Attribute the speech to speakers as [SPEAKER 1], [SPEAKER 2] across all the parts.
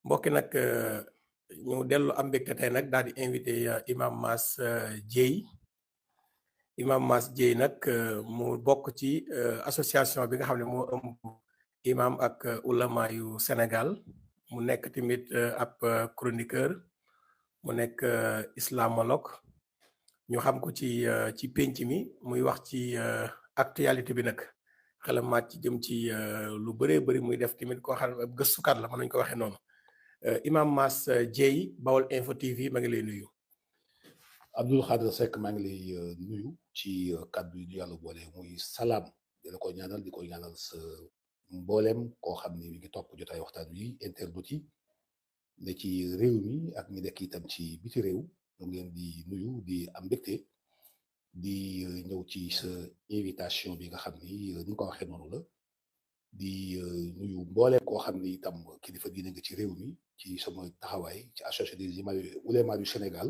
[SPEAKER 1] mbokki nag ñu dellu am mbégte tey nag daal di invité Imam Mass Dieye Imam Mass Dieye nag mu bokk ci association bi nga xam ne moo ëmb imam ak ulama yu Sénégal mu nekk tamit ab chroniqueur mu nekk islamologue ñu xam ko ci pénc mi muy wax ci actualité bi nag xelam màcc ci jëm ci lu bëree bëri muy def tamit koo xam ne ab gëstukat la mën nañu ko waxee noonu. Imam Mass Dieye Baol Info TV ma ngi lay nuyu.
[SPEAKER 2] Abdou Khadre Seck maa ngi lay nuyu ci kàddu yi yàlla boole muy salaam di la ko ñaanal di ko ñaanal sa mbooleem koo xam ni mi ngi topp jotaay waxtaan wi internautes yi ne ci réew mi ak ñi nekk itam ci biti réew ñu ngi leen di nuyu di am mbégte di ñëw ci sa invitation bi nga xam ni ni nga ko waxee noonu la di nuyu mbooleem koo xam ni itam kilifa diine nga ci réew mi ci sama taxawaay ci association des oulémas du Sénégal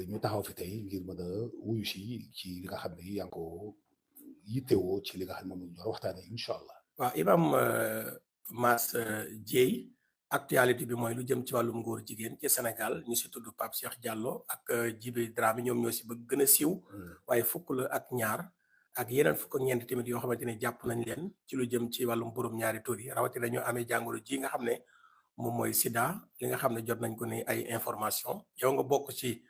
[SPEAKER 2] ñu taxaw fi tey ngir mën a wuyu si ci li nga xam ne yaa ngi ko yittewoo ci li nga xam ne moom ñu waxtaanee incha allah.
[SPEAKER 1] waaw Imam Mass Dieye actualité bi mooy lu jëm ci wàllum ngóor jigéen ci Sénégal ñu si tudd Pape Cheikh Diallo ak Djiby Dramé ñoom ñoo si bëgg gën a siiw. waaye fukk la ak ñaar ak yeneen fukk ak ñeent tamit yoo xamante ne jàpp nañ leen ci lu jëm ci wàllum borom ñaari tur yi rawatina ñu amee jàngoro ji nga xam ne moom mooy Sida li nga xam ne jot nañ ko ni ay information yow nga bokk ci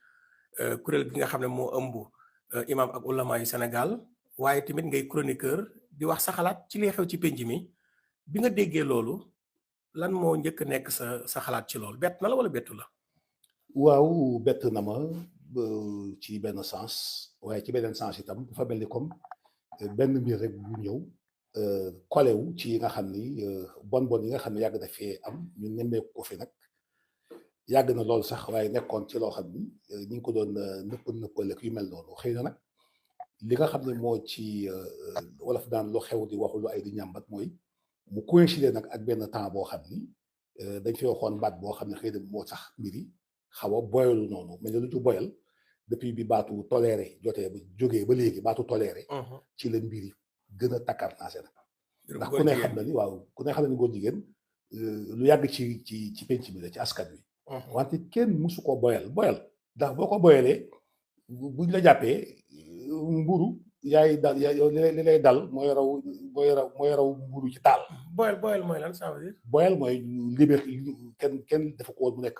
[SPEAKER 1] kuréel gi nga xam ne moo ëmb imam ak ulama yu Sénégal waaye tamit ngay chroniqueur di wax sa xalaat ci li xew ci penc mi bi nga déggee loolu lan moo njëkk nekk sa xalaat ci loolu bett na la wala bettu la.
[SPEAKER 2] waaw bett na ma ci benn sens waaye ci beneen sens itam dafa mel ni comme benn mbir rek bu ñëw kolewu ci yi nga xam ni bon yi nga xam ne yàgg na fee am ñu nemmeeku ko fi nag yàgg na loolu sax waaye nekkoon ci loo xam ni ñu ngi ko doon nëppal ak yu mel noonu xëy na nag li nga xam ne moo ci wolof daan lu xew di waxu lu ay di ñàmbat mooy mu coïncider nag ak benn temps boo xam ni dañ fi waxoon baat boo xam ne xëy na moo sax mbiri xaw a boyalu noonu mais lu ci boyal depuis bi baatu toléré jotee ba jógee ba léegi baatu toléré ci la mbiri gën a takkarnaase nag ndax ku ne xam na ni waaw ku ne xam na ni góor jigéen lu yàgg ci penc bi la ci askan wi wante kenn musu ko boyal ndax boo ko boyalee buñ la jàppee mburu yaay dal li lay dal mooy raw mburu ci taal.
[SPEAKER 1] boyal mooy lan ça veut dire.
[SPEAKER 2] boyal mooy liberté kenn dafa ko woon mu nekk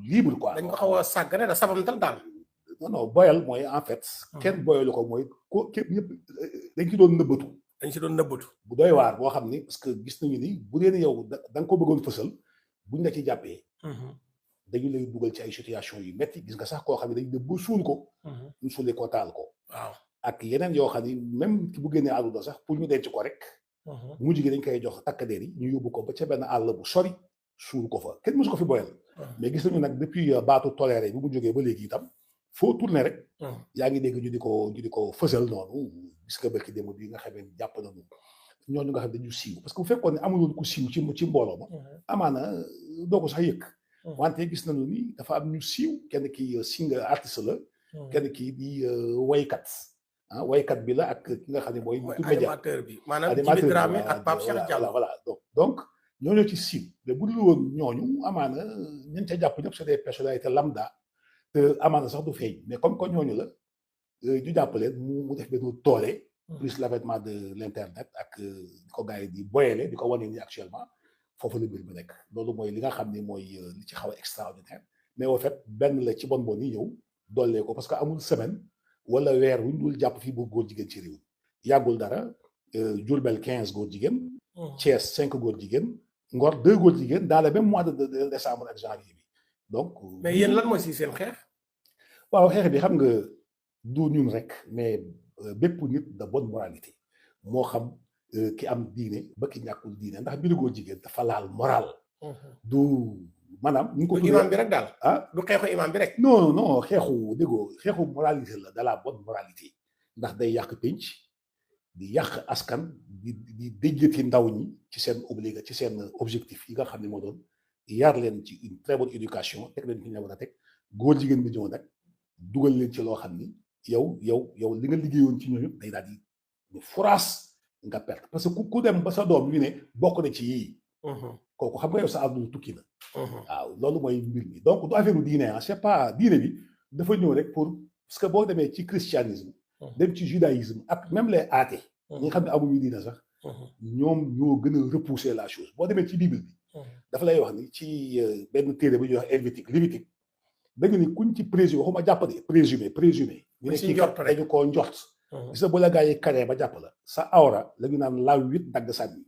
[SPEAKER 2] libre quoi.
[SPEAKER 1] dañ ko xaw a sàggane da sabamtal daal.
[SPEAKER 2] non boyal mooy en fait. kenn boyalu ko mooy ko képp ñëpp dañ ci doon nëbbatu. bu doy waar boo xam ni parce que gis nañu ni bu dee yow da nga ko bëggoon fësal buñ la ci jàppee. dañu lay dugal ci ay situation yu metti gis nga sax koo xam ne dañu dem ba suul ko. ñu suulee ko taal ko.
[SPEAKER 1] waaw
[SPEAKER 2] ak yeneen yoo xam ni même ki bu génnee àdduna sax pour ñu denc ko rek. mujj gi dañ koy jox takk der yi ñu yóbbu ko ba ca benn àll bu sori suul ko fa kenn mësu ko fi boyal. mais gis nañu nag depuis baatu toléré bi mu jógee ba léegi itam foo tourné rek. yaa ngi dégg ñu di ko fësal noonu gis nga bëkki démb bi nga xam ne jàpp nañu ñooñu nga xam ne dañu siiw parce que bu fekkoon ne amul woon ku siiw ci mbooloo ma. amaana doo ko sax yëg. wante gis nañu ni dafa am ñu siiw kenn ki singer artiste la. kenn ki di waykat. waykat bi la ak ki nga xam ne mooy.
[SPEAKER 1] animateur bi maanaam Djiby Dramé ak Pape Cheikh Diallo
[SPEAKER 2] voilà donc ñooñu ci siiw mais bu dul woon ñooñu amaana ñun ca jàpp ñëpp c'est des personnalités lambda te amaana sax du feeñ mais comme que ñooñu la ñu jàppale mu def benn toole. plus l'avènement de l'internet ak ko gars yi di boyele di ko wane ni actuellement foofu la mbir mi nekk loolu mooy li nga xam ne mooy li ci xaw a extraordinaire mais au fait benn la ci bon yi ñëw dollee ko parce que amul semaine. wala weer wu ñu dul jàpp fii bu góor jigéen ci réew yàggul dara Diourbel 15 góor jigéen. Thiès 5 góor jigéen. Ngor 2 góor jigéen dans le même mois de décembre ak janvier bi donc.
[SPEAKER 1] mais yéen lan mooy si seen xeex.
[SPEAKER 2] waaw xeex bi xam nga du ñun rek mais bépp nit de bonne moralité moo xam ki am diine ba ki ñàkkul diine ndax mbiru góor jigéen dafa laal moral. du. maanaam ñu ngi ko tuddee
[SPEAKER 1] imam bi rek daal. du xeexu imam bi rek.
[SPEAKER 2] non xeexu moralité la de la bonne moralité ndax day yàq pénc di yàq askan di déjjati ndaw ñi ci seen objectif yi nga xam ne moo doon yar leen ci une très bonne éducation teg leen fi ñu war a teg góor jigéen bi ñëw nag dugal leen ci loo xam ni yow li nga liggéeyoon ci ñooñu day daal di furaas nga perte parce que ku dem ba sa doom ñu ne bokk na ci yii. kooku xam nga yow sa àdduna tukki na. waaw loolu mooy mbir mi donc du affaire diine ah c'est pas diine bi dafa ñëw rek pour parce que boo demee ci christianisme. dem ci judaïsme ak même les athées. ñi nga xam ne amuñu diine sax. ñoom ñoo gën a repousser la chose boo demee ci bible bi. dafa lay wax ni ci benn téere bu ñuy wax Lévitique dañu ni kuñ ci présumé waxuma jàpp de présumé. ñu ne kii kat dañu koo njort. gis nga bu la gaa yi karee ba jàpp la sa awra la ñu naan la 8 dagg sànni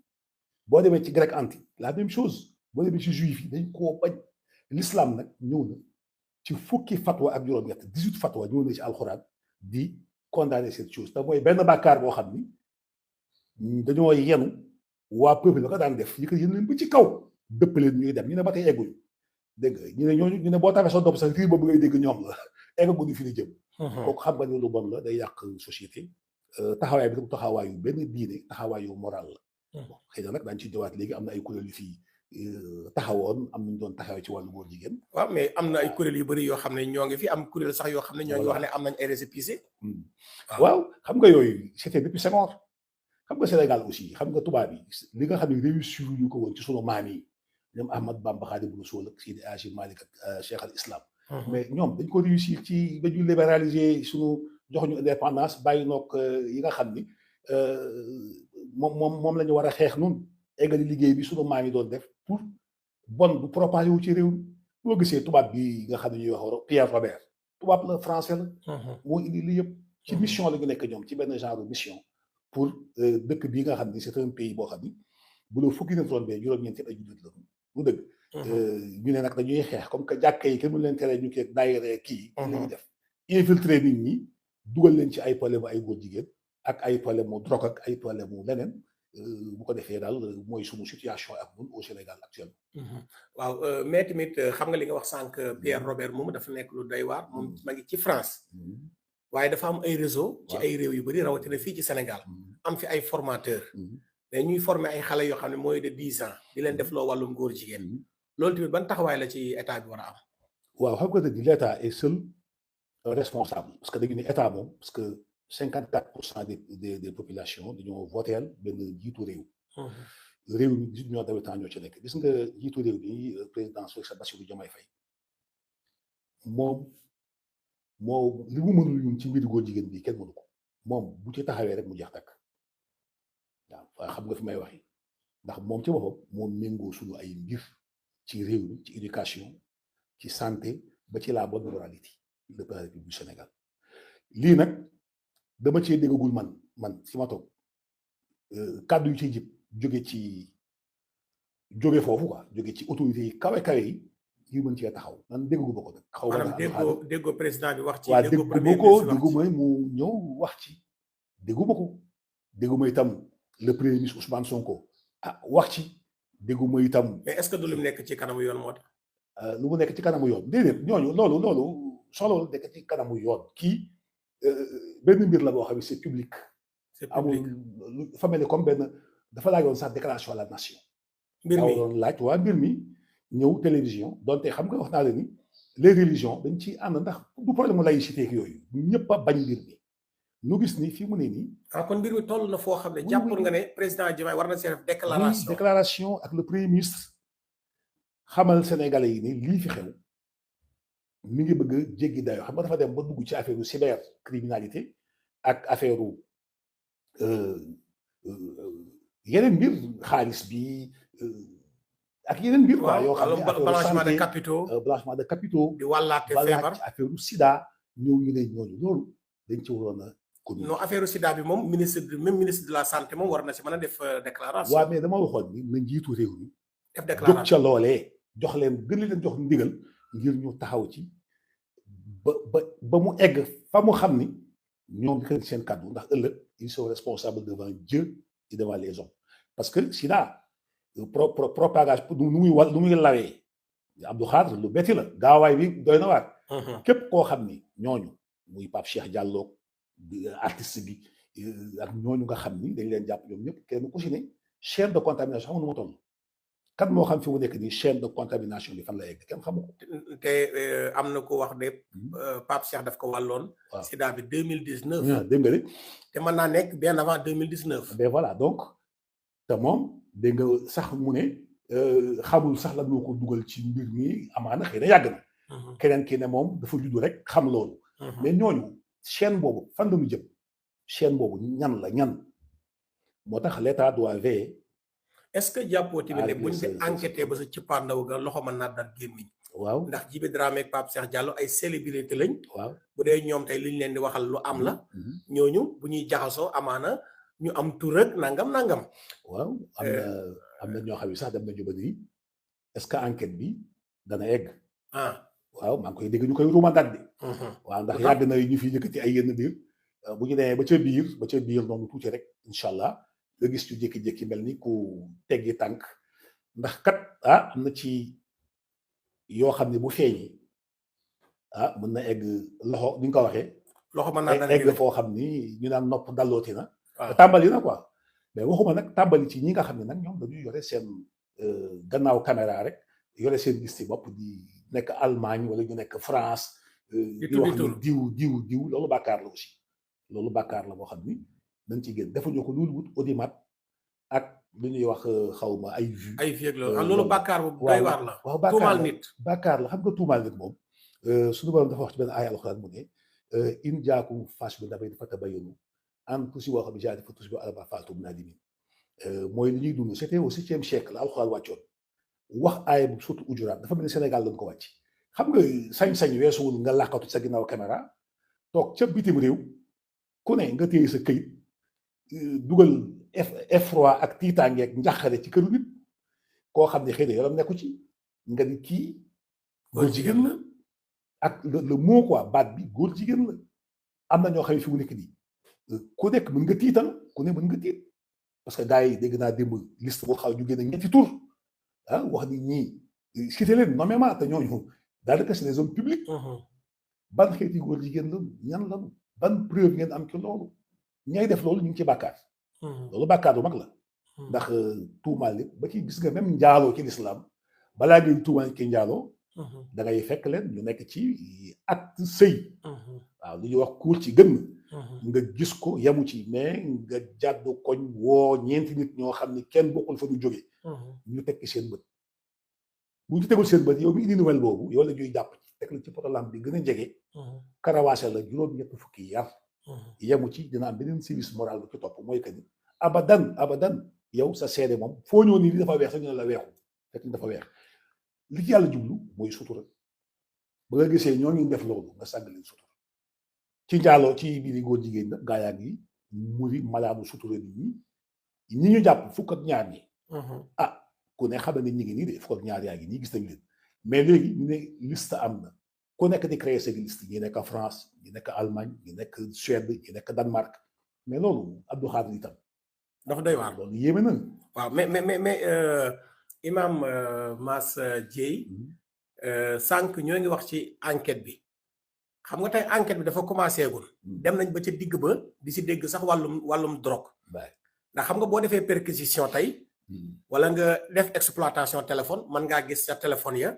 [SPEAKER 2] boo demee ci grec antique la même chose boo demee ci juif yi dañ koo bañ l'islam nag ñëw na ci fukki fatwa ak juróom-ñett 18 fatwa ñëw na ci alxuraan di condamner cette chose te mooy benn bàkkaar boo xam ni dañoo yenu waa peuple ba ko daan def yëkkati yéen leen ba ci kaw dëpp leen ñuy dem ñu ne ba tey egguñu dégg nga ñu ne ñooñu ñu ne boo tawee sa dopp sax riir boobu ngay dégg ñoom la eggaguñu fi ñu jëm. kooku xam nga ne lu bon la day yàq société taxawaay bi tam taxawaayu benn diine taxawaayu moral la. xëy na nag daañu ci ñëwaat léegi am na ay kuréel yu fi taxawoon am nañu doon taxawee ci wàllu góor jigéen.
[SPEAKER 1] waaw mais am na ay kuréel yu bëri yoo xam ne ñoo ngi fi am kuréel sax yoo xam ne ñoo ngi wax ne am nañ ay récépissé.
[SPEAKER 2] waaw xam nga yooyu c'était depuis Senghor xam nga Sénégal aussi xam nga tubaab yi li nga xam ne réussir ñu ko woon ci sunu maam yi ñoom Ahmad Bamba Khadimu Rasuul ak Seydi Hadji Malick ak Cheikh al Islam. mais ñoom dañ ko réussir ci dañu libéraliser sunu jox ñu indépendance bàyyi noog yi nga xam ni moom la ñu war a xeex nun eggali liggéey bi sunu maam yi doon def pour bon bu propagé wu ci réew mi boo gisee tubaab bi nga xam ne ñuy wax Pierre Robert tubaab la français la. moo indi li yëpp ci mission la ñu nekk ñoom ci benn genre mission pour dëkk bii nga xam ni c'est un pays boo xam ni bu la fukki nit doon bee juróom-ñeent ay jullit la mu dëgg. ñu ne nag dañuy xeex comme que jàkka yi kenn mu leen tere ñu kii daayira kii. la ñuy def infiltrer nit ñi dugal leen ci ay problème ay góor jigéen ak ay problème mu drogue ak ay problème mu leneen bu ko defee daal mooy sunu situation ak ñun au Sénégal actuellement.
[SPEAKER 1] waaw mais tamit xam nga li nga wax sànq Pierre Robert moom dafa nekk lu doy waar moom ma ngi ci France. waaye dafa am ay réseau ci ay réew yu bëri rawatina fii ci Sénégal. am fi ay formateurs. mais ñuy former ay xale yoo xam ne mooy de 10 ans di leen def loo wàllum góor jigéen. loolu tamit ban taxawaay la ci état bi war a am.
[SPEAKER 2] waaw xam nga ni l'état est seul responsable parce que dañu ne état moom parce que 54% des populations dañoo voteel benn jiitu réew. réew mi 18 millions d'habitants ñoo ci nekk gis nga jiitu réew bi président Bassirou Diomaye Faye moom li mu mënul ñun ci mbiru góor jigéen bi kenn mënu ko moom bu ci taxawee rek mu jeex takk waaw xam nga fi may waxee ndax moom ci boppam moom méngoo suñu ay mbir. ci réew mi ci éducation ci santé ba ci la bonne moralité le président du Sénégal lii nag dama cee déggagul man ci ma toog kàddu yu ciy jib jóge foofu quoi jóge ci autorités yi kawe yi yu mën cee taxaw man déggu ma ko nag. xaw
[SPEAKER 1] ma déggoo président bi wax ci.
[SPEAKER 2] waaw déggu ma mu ñëw wax ci déggu ma ko déggu ma itam le premier ministre Ousmane Sonko wax ci. dégguma itam.
[SPEAKER 1] mais est-ce que du lu mu nekk ci kanamu yoon moo tax.
[SPEAKER 2] lu mu nekk ci kanamu yoon déedéet ñooñu loolu soxla nekk ci kanamu yoon kii benn mbir la boo xam ne c'est public. amul fa mel ni comme benn dafa laajoon sax déclaration à la nation. mbir mi doon laaj waa mbir mi ñëw télévision donte xam nga wax naa la ni les religions dañ ciy ànd ndax du problème mu laïcité ak yooyu ñëpp a bañ mbir mi. ñu gis ni fii mu ne nii.
[SPEAKER 1] kon mbir mi toll na foo xam ne jàppul nga ne président Diomaye war na see def
[SPEAKER 2] déclaration ak le premier ministre xamal sénégalais yi ni lii fi xew mi ngi bëgg a jéggi dayoo xam nga dafa dem ba dugg ci affaire cyber criminalité ak affaire yeneen mbir xaalis bi ak yeneen mbir.
[SPEAKER 1] waaw
[SPEAKER 2] yoo xam ne
[SPEAKER 1] blanchiment de capitaux.
[SPEAKER 2] blanchiment de capitaux.
[SPEAKER 1] di wàllaate feebar
[SPEAKER 2] ci affaire sida ñëw ñu ne ñooñu loolu dañ ci waroon a.
[SPEAKER 1] non affaire sida bi moom ministre de la santé moom war na si mën a def déclaration.
[SPEAKER 2] waaw mais dama waxoon ni na njiitu réew mi.
[SPEAKER 1] def déclaration
[SPEAKER 2] jóg ca loolee jox leen gën leen jox ndigal ngir ñu taxaw ci ba mu egg fa mu xam ni ñoom di seen kàddu ndax ëllëg ils sont responsables devant Dieu et devant les hommes parce que sida propagation nu muy lawee Abdou Khadre lu betti la gaawaay bi doy na waar. képp koo xam ni ñooñu muy Pape Cheikh Diallo. artiste bi ak ñooñu nga xam ni dañ leen jàpp ñoom ñëpp kenn ku ci ne chaîne de contamination xam nga nu mu toll kan moo xam fi mu nekk nii chaîne de contamination bi fan la yegg kenn xamu ko.
[SPEAKER 1] te am na ko wax de Pape Cheikh daf ko wàlloon. waaw sida bi 2019.
[SPEAKER 2] dégg nga de.
[SPEAKER 1] te mën naa nekk bien avant 2019.
[SPEAKER 2] ben voilà donc te moom dégg nga sax mu ne xamul sax lan moo ko dugal ci mbir mi amaana xëy na yàgg na keneen ki ne moom dafa juddu rek xam loolu mais ñooñu chaîne boobu fan la ñu jëm chaîne boobu ñan la ñan moo tax l'état doit veiller
[SPEAKER 1] est-ce que jàppoo tamit ne buñ di enquêté ba sa cëppaandaw ga loxo mën naa dal gémmiñ
[SPEAKER 2] waaw
[SPEAKER 1] ndax Djiby Dramé ak Pape Cheikh Diallo ay célébrité lañ
[SPEAKER 2] waaw
[SPEAKER 1] bu dee ñoom tey liñ leen di waxal lu am la ñooñu bu ñuy jaxasoo amaana ñu am tur ak nangam
[SPEAKER 2] waaw am na ñoo xam ne sax dem nañu ba nii est-ce que enquête bi dana egg waaw maa ngi koy dégg ñu koy ruumandaat de waaw ndax yàgg na ñu fi yëkkati ay yenn biir bu ñu demee ba ca biir noonu tuuti rek incha allah nga gis ñu jékki-jékki mel ni ku teggi tànk ndax kat am na ci yoo xam ne bu feeñee mën na egg loxo ni nga ko waxee.
[SPEAKER 1] loxo mën naa
[SPEAKER 2] egg foo xam ni ñu naan nopp dallooti na. te tàmbali na quoi mais waxuma nag tàmbali ci ñi nga xam ne nag ñoom dañuy yore seen gannaaw caméra rek yore seen gis ci bopp di nekk Allemagne wala ñu nekk France. di wax ni diw loolu bàkkaar la aussi. loolu bàkkaar la boo xam ni dañ ciy génn defuñu ko loolu wut audimat ak lu ñuy wax xaw ma ay vues.
[SPEAKER 1] ay vues loolu bàkkaar bu doy waar la.
[SPEAKER 2] waaw
[SPEAKER 1] tuumaal nit
[SPEAKER 2] bàkkaar la xam nga tuumaal nit moom suñu borom dafa wax ci benn aaya alxuraan mu ne in jaakum faasiqun binaba'in fatabayyanu an tusiibu qawman bijahalatin fatusbihu alaa maa fa'altum naadimiin mooy li ñuy dund c'était au 7e siècle alxuraan wàccoon wax aaya bu surtout Ujuraat dafa mel ni Sénégal lañ ko wàcc xam nga sañ-sañ weesuwul nga làqatu sa ginnaaw caméra toog ca bitim réew ku ne nga téye sa këyit dugal effroi ak tiitaange ak njàqare ci këru nit koo xam ne xëy na yoram nekku ci nga ni kii góor jigéen la ak le mot quoi baat bi góor jigéen la am na ñoo xam ne fi mu nekk nii ku nekk mën nga tiital ku ne mën nga tiit parce que gars yi dégg naa démb liste boo xaw ñu génne ñetti tur wax ni ñii cité leen nommément te ñooñu daanaka c'est des hommes publics ban xeeti góor jigéen la ñan la ban preuve ngeen am ci loolu ñay def loolu ñu ngi ci bàkkaar loolu bàkkaar bu mag la ndax tuumaal nit ba ci gis nga même njaaloo ci lislaam balaa ngeen tuumaal ki njaaloo da ngay fekk leen ñu nekk ci acte sëy waaw lu ñuy wax kuur ci gën nga gis ko yemu ci mais nga jàddu koñ woo ñeenti nit ñoo xam ni kenn bokkul fa ñu jóge ñu tekki seen bët bu ñu tegul seen bët yow mi indi nouvelle boobu yow la ñuy jàpp ci teg la ci potolam bi gën a jege karawaase la juróom-ñett fukki yar yemu ci dina am beneen service moral bu ci topp mooy que ni abadan yow sa seede moom foo ñëw nii li dafa weex sax ñu ne la weexu fekk ni dafa weex li ci yàlla jublu mooy sutura ba nga gisee ñoo ngi def loolu nga sàgg leen sutura ci njaaloo ci biir góor jigéen nag gaa yaa ngi muri malaanu sutura nit ñi ñu jàpp fukk ak ñaar ñi ku ne xam ne ñi ngi nii de fukk ak ñaar yaa ngi nii gis nañ leen mais léegi ñu ne liste am na ku nekk di créer sa liste ñi nekk France ñi nekk Allemagne ñi nekk Suède ñi nekk Danemark mais loolu Abdou Khadre itam
[SPEAKER 1] dafa doy waar
[SPEAKER 2] loolu yéeme na
[SPEAKER 1] waaw mais Imam Mass Dieye sànq ñoo ngi wax ci enquête bi xam nga tey enquête bi dafa commencé gul dem nañ ba ca digg ba di si dégg sax wàllum drogue ndax xam nga boo defee perquisition tey wala nga def exploitation téléphone mën ngaa gis sa téléphone ya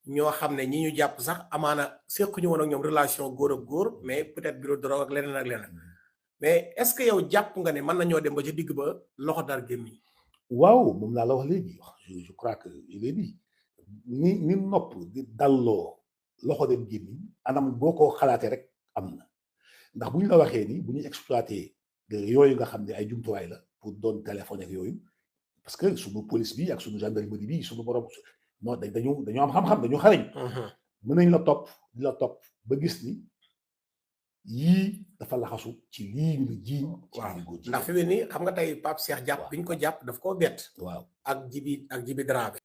[SPEAKER 1] ñoo xam ne ñi ñu jàpp sax amaana seq ñu woon ak ñoom relation góor ak góor mais peut-être bureau drogue ak leneen ak leneen mais est-ce que yow jàpp nga ne mën nañoo dem ba ca digg ba loxo dar gémmiñ
[SPEAKER 2] waaw moom laa la wax léegi je crois que il est dit ni nopp di dalloo loxo dem gémmiñ anam boo ko xalaatee rek am na ndax bu ñu la waxee ni bu ñuy exploité yooyu nga xam ne ay jumtuwaay la pour doon téléphone ak yooyu parce que suñu police bi ak suñu gendarmerie bi suñu borom non dañu am xam-xam dañu xarañ mën nañ la topp di la topp ba gis ni yii dafa laxasu ci lii ñu la jiiñ
[SPEAKER 1] waaw ndax fi mu nii xam nga tey Pape Cheikh jàpp bi ñu ko jàpp daf koo bett
[SPEAKER 2] waaw
[SPEAKER 1] ak Djiby Dramé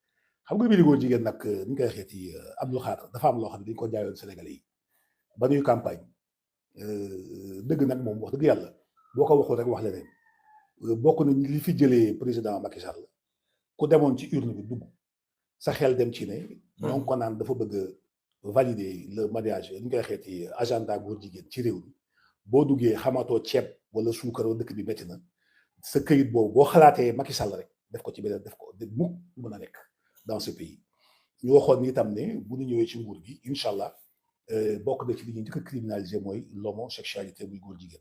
[SPEAKER 2] xam nga bii góor jigéen nag ni ñu koy waxee ci Abdou Khadre dafa am loo xam ne dañu ko jaayoon Sénégalais yi ba ñuy campagne dëgg nag moom wax dëgg yàlla boo ko waxul rek wax leneen bokk nañ li fi jëlee président Macky Sall ku demoon ci urne bi dugg sa xel dem ci ne ñoo ngi ko naan dafa bëgg valider le mariage li ñu koy waxee ci agenda góor jigéen ci réew mi boo duggee xamatoo ceeb wala suukar wala dëkk bi métti na sa këyit boobu boo xalaatee Macky Sall rek def ko ci beneen def ko mukk mën a nekk dans ce pays ñu waxoon ni itam ne bu ñu ñëwee ci nguur gi incha allah bokk na ci li ñuy njëkk a criminaliser mooy l'homosexualité muy góor jigéen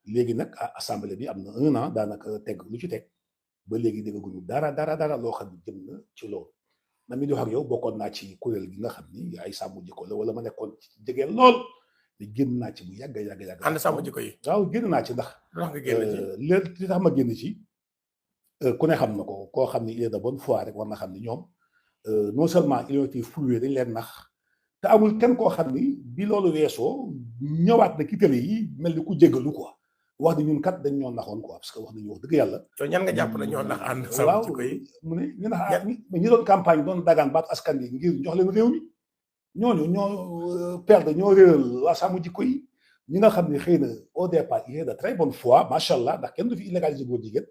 [SPEAKER 2] léegi nag assemblée bi am na 1 an daanaka teg lu ci teg ba léegi déggaguñu dara loo xam ne jëm na ci loolu. na mi di wax ak yow bokkoon naa ci kuréel gi nga xam ni ay sàmm jikko la wala ma nekkoon ci jege lool te génn naa ci bu yàgg.
[SPEAKER 1] ànd sàmm jikko yi.
[SPEAKER 2] waaw génn naa ci ndax.
[SPEAKER 1] ndax nga génn ci
[SPEAKER 2] li tax ma génn ci ku ne xam na ko koo xam ni il est de bonne foi rek war na xam ni ñoom non seulement ils ont été floués dañ leen nax te amul kenn koo xam ni bi loolu weesoo ñëwaat na ki télé yi mel ni ku jéggalu quoi wax ni ñun kat dañ ñoo naxoon quoi parce que wax nañu wax dëgg yàlla.
[SPEAKER 1] yow ñan nga jàpp na ñoo nax ànd sàmm jikko yi.
[SPEAKER 2] mu ne ñu nax ñi doon campagne doon dagaan baat askan yi ngir jox leen réew mi ñooñu ñoo perdre ñoo réeral waa sàmm jikko yi ñi nga xam ne xëy na au départ il est de très bonne foi macha allah ndax kenn du fi illégaliser góor jigéen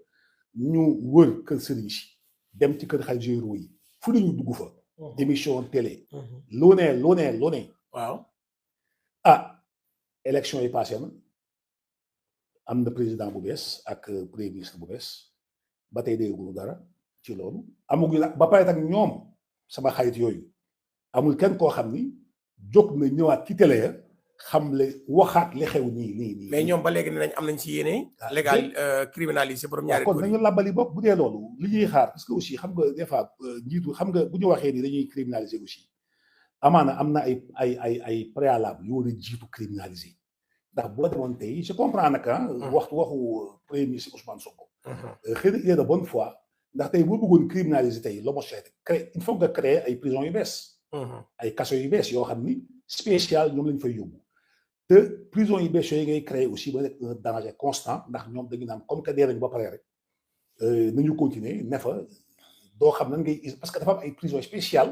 [SPEAKER 2] ñu wër kër sëriñ si dem ci kër xalifa généraux yi fu ñu dugg fa. émission télé. lu ne.
[SPEAKER 1] waaw.
[SPEAKER 2] élection yi passé na am na président bu bees ak premier ministre bu bees ba tey dégguñu dara ci loolu amaguñ nag ba pare nag ñoom sama xarit yooyu amul kenn koo xam ni jóg na ñëwaat ci télé ya xam le waxaat li xew nii.
[SPEAKER 1] mais ñoom ba léegi ne nañ am nañ ci yéene. légal criminalisé borom ñaari.
[SPEAKER 2] kon nañu làbbali bopp bu dee loolu li ñuy xaar parce que aussi xam nga des fois njiitu xam nga bu ñu waxee ni dañuy criminaliser aussi amaana am na ay préalable yu war a jiitu criminaliser ndax boo demoon tey je comprends nag waxu premier ministre Ousmane Sonko. xëy na il est de bonne foi ndax tey boo bëggoon criminaliser tey l'homosexualité il faut nga créer ay prisons yu bees. ay kaso yu bees yoo xam ni spécial ñoom lañ fay yóbbu. te prison yi bees yooyu ngay créé aussi ba nekk un danger constant ndax ñoom dañu naan comme que dee nañu ba pare rek nañu continuer ne fa doo xam nan ngay parce que dafa am ay prison spéciale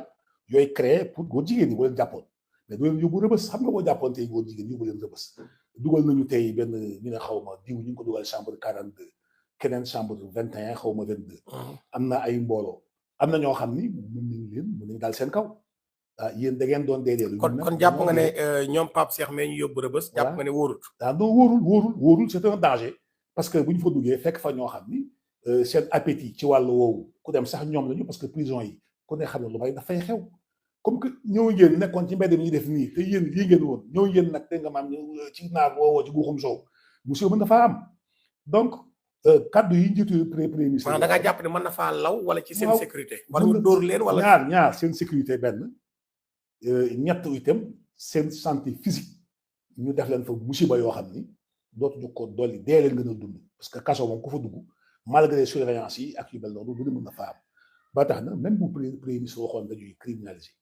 [SPEAKER 2] yooyu créé pour góor jigéen ñi boo leen jàppoon mais doo leen yóbbu rëbës xam nga boo jàppoon tey góor jigéen yóbbu leen rëbës dugal nañu tey benn ñu ne xaw ma diw ñu ngi ko dugal chambre 42 keneen chambre 21 xaw ma 22. am na ay mbooloo am na ñoo xam ni mën nañu daal seen kaw. yéen da ngeen doon déedéelu.
[SPEAKER 1] kon jàpp nga ne ñoom Pape Cheikh mais ñu yóbbu rëbës. jàpp nga ne wóorul.
[SPEAKER 2] non wóorul c'est un danger parce que bu ñu fa duggee fekk fa ñoo xam ni seen appétit ci wàllu woowu ku dem sax ñoom lañu parce que prison yi ku ne xam ne lu bari dafay xew comme que ñëw ngeen nekkoon ci mbedd mi ñu def nii te yéen lii ngeen woon ñëw ngeen nag te nga maam ci naar woowoo ci guuxum soow monsieur mën na faa am donc kaddu yi njiitu premier ministre.
[SPEAKER 1] da ngaa jàpp ne mën na faa law wala ci seen sécurité. wala ñu dóor leen wala
[SPEAKER 2] ñaar seen sécurité benn. ñett itam seen santé physique ñu def leen fa musiba yoo xam ni dootuñu ko dolli dee leen gën a dund parce que kaso moom ku fa dugg malgré surveillance yi ak yu mel noonu du mën na fa am ba tax na même bu premier ministre waxoon dañuy criminaliser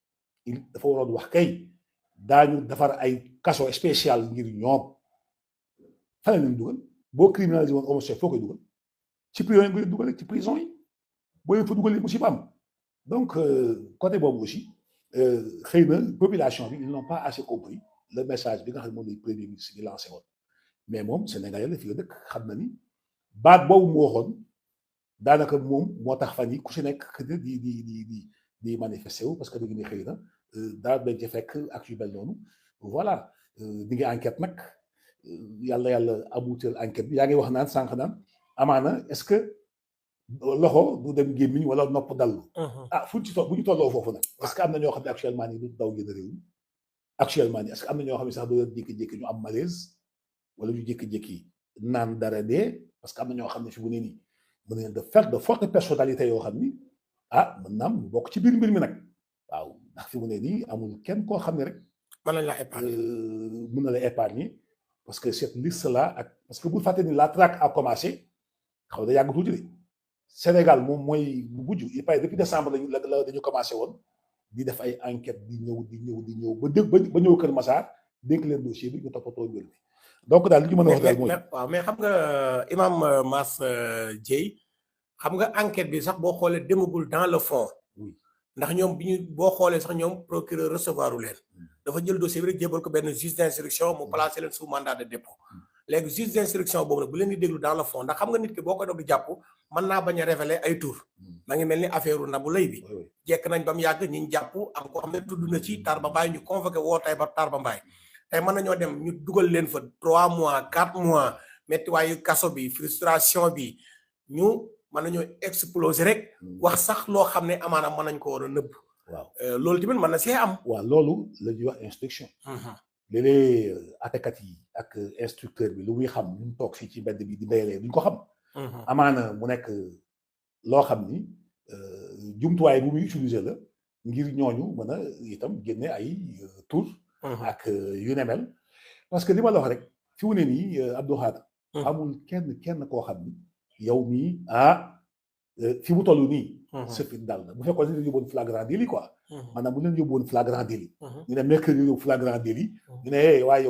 [SPEAKER 2] il dafa waroon wax kay daañu defar ay kaso spécial ngir ñoom fan lañ dugal boo criminaliser woon homosexuel foo koy dugal ci prison yi nga dugal ci prison yi boo leen fa dugalee musiba am donc côté boobu aussi. xëy na population bi ils n'ont pas assez compris le message bi nga xam ne moom la premier ministre bi lancé woon mais moom Sénégalais la fi la dëkk xam na ni baat boobu mu waxoon daanaka moom moo tax fan yi ku si nekk di manifester wu parce que dañu ne xëy na daal dañ ci fekk ak yu mel noonu voilà di ngi enquête nag yàlla abutal enquête bi yaa ngi wax naan sànq naan amaana est-ce que loxo du dem gémmiñ wala nopp dallu. fu ci bu ñu tolloo foofu nag. parce que am na ñoo xam ne actuellement nii du daw génn réew mi actuellement nii est-ce que am na ñoo xam ne sax du leen jékki-jékki ñu am malaise wala ñu jékki-jékki naan dara dee parce que am na ñoo xam ne fi mu ne nii mën nañu de faire de fortes personnalités yoo xam ni mën naa am bokk ci biir mbir mi nag waaw ndax fi mu ne nii amul kenn koo xam ne rek.
[SPEAKER 1] mën nañ la épargner.
[SPEAKER 2] mën na la épargner parce que cette liste là parce que bu fàtte ni la traque a commencé xaw na yàgg tuuti de. Sénégal moom mooy bu mujj il paraît depuis décembre la dañu commencé woon di def ay enquête di ñëw ba ñëw Kër Massar dénk leen dossier bi ñu toppatoo mbir bi donc daal li ñu mën a wax daal mooy.
[SPEAKER 1] waaw mais xam nga imam Mass Dieye xam nga enquête bi sax boo xoolee demagul dans le fond. ndax ñoom boo xoolee sax ñoom procureur recevoiru leen. dafa jël dossier bi rek jébal ko benn juge d'instruction mu placé leen sous mandat de dépôt. léegi juge d'instruction boobu nag bu leen di déglu dans le fond ndax xam nga nit ki boo ko doon di jàpp mën naa bañ a révéler ay tur. ma ngi mel ni affaire Nabou Leye bi. jekk nañ ba mu yàgg ñi jàpp am ko xam ne tudd na ci Tarba Mbaye ñu convoqué woo tey ba Tarba Mbaye tey mën nañoo dem ñu dugal leen fa 3 mois 4 mois méttiwaayu kaso bi frustration bi ñu mën nañoo exploser rek. wax sax loo xam ne amaana mën nañ ko war a nëbb. waaw loolu tamit mën na see am.
[SPEAKER 2] waaw loolu la ñuy wax instruction. léeg-léeg atekat yi ak instructeur bi lu muy xam ñu toog fii ci mbedd bi di béyalee duñ ko xam. amaana mu nekk loo xam ni jumtuwaay bu muy utiliser la ngir ñooñu mën a itam génne ay tur ak yu ne mel parce que li ma la wax rek fi mu ne nii Abdou Khadre amul kenn koo xam ni yow mii fi mu toll nii sa fit dal na bu fekkoon ne leen yóbboon flagrant délit quoi maanaam bu leen yóbboon flagrant délit ñu ne mercredi yóbbu flagrant délit ñu ne waaye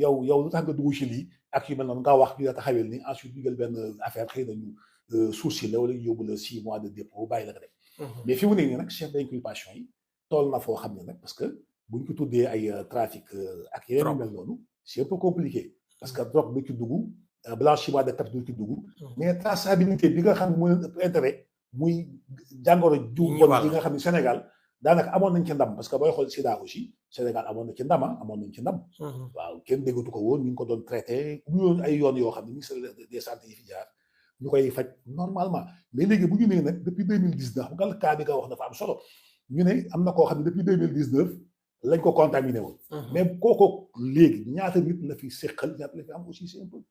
[SPEAKER 2] yow lu tax nga dugg ci lii ak yu mel noonu nga wax ñu la taxawel ni ensuite ñu jël benn affaire xëy nañu sourcil la wala ñu yóbbu la 6 mois de dépôt bàyyi la nga dem mais fi mu ne nii nag chef d'inculpation yi toll na foo xam ne nag parce que buñ ko tuddee ay trafic ak yeneen mel noonu c'est un peu compliqué parce que drogue du ci dugg blanchiment de capitaux du ci dugg mais traçabilité bi nga xam ne moo leen ëpp intérêt muy jàngoro ju bon bi nga xam ne Sénégal daanaka amoon nañ ci ndam parce que booy xool sida aussi Sénégal amoon na ci ndam amoon nañ ci ndam waaw kenn déggatu ko woon ñu ngi ko doon traité ubbiwoon ay yoon yoo xam ne ministère des santé yi fi jaar ñu koy faj normalement mais léegi bu ñu nee nag depuis 2019 nga cas bi nga wax dafa am solo ñu ne am na koo xam ne depuis 2019 lañ ko contaminé woon mais kooku léegi ñaata nit la fi séqal ñaata la fi am aussi c'est un peu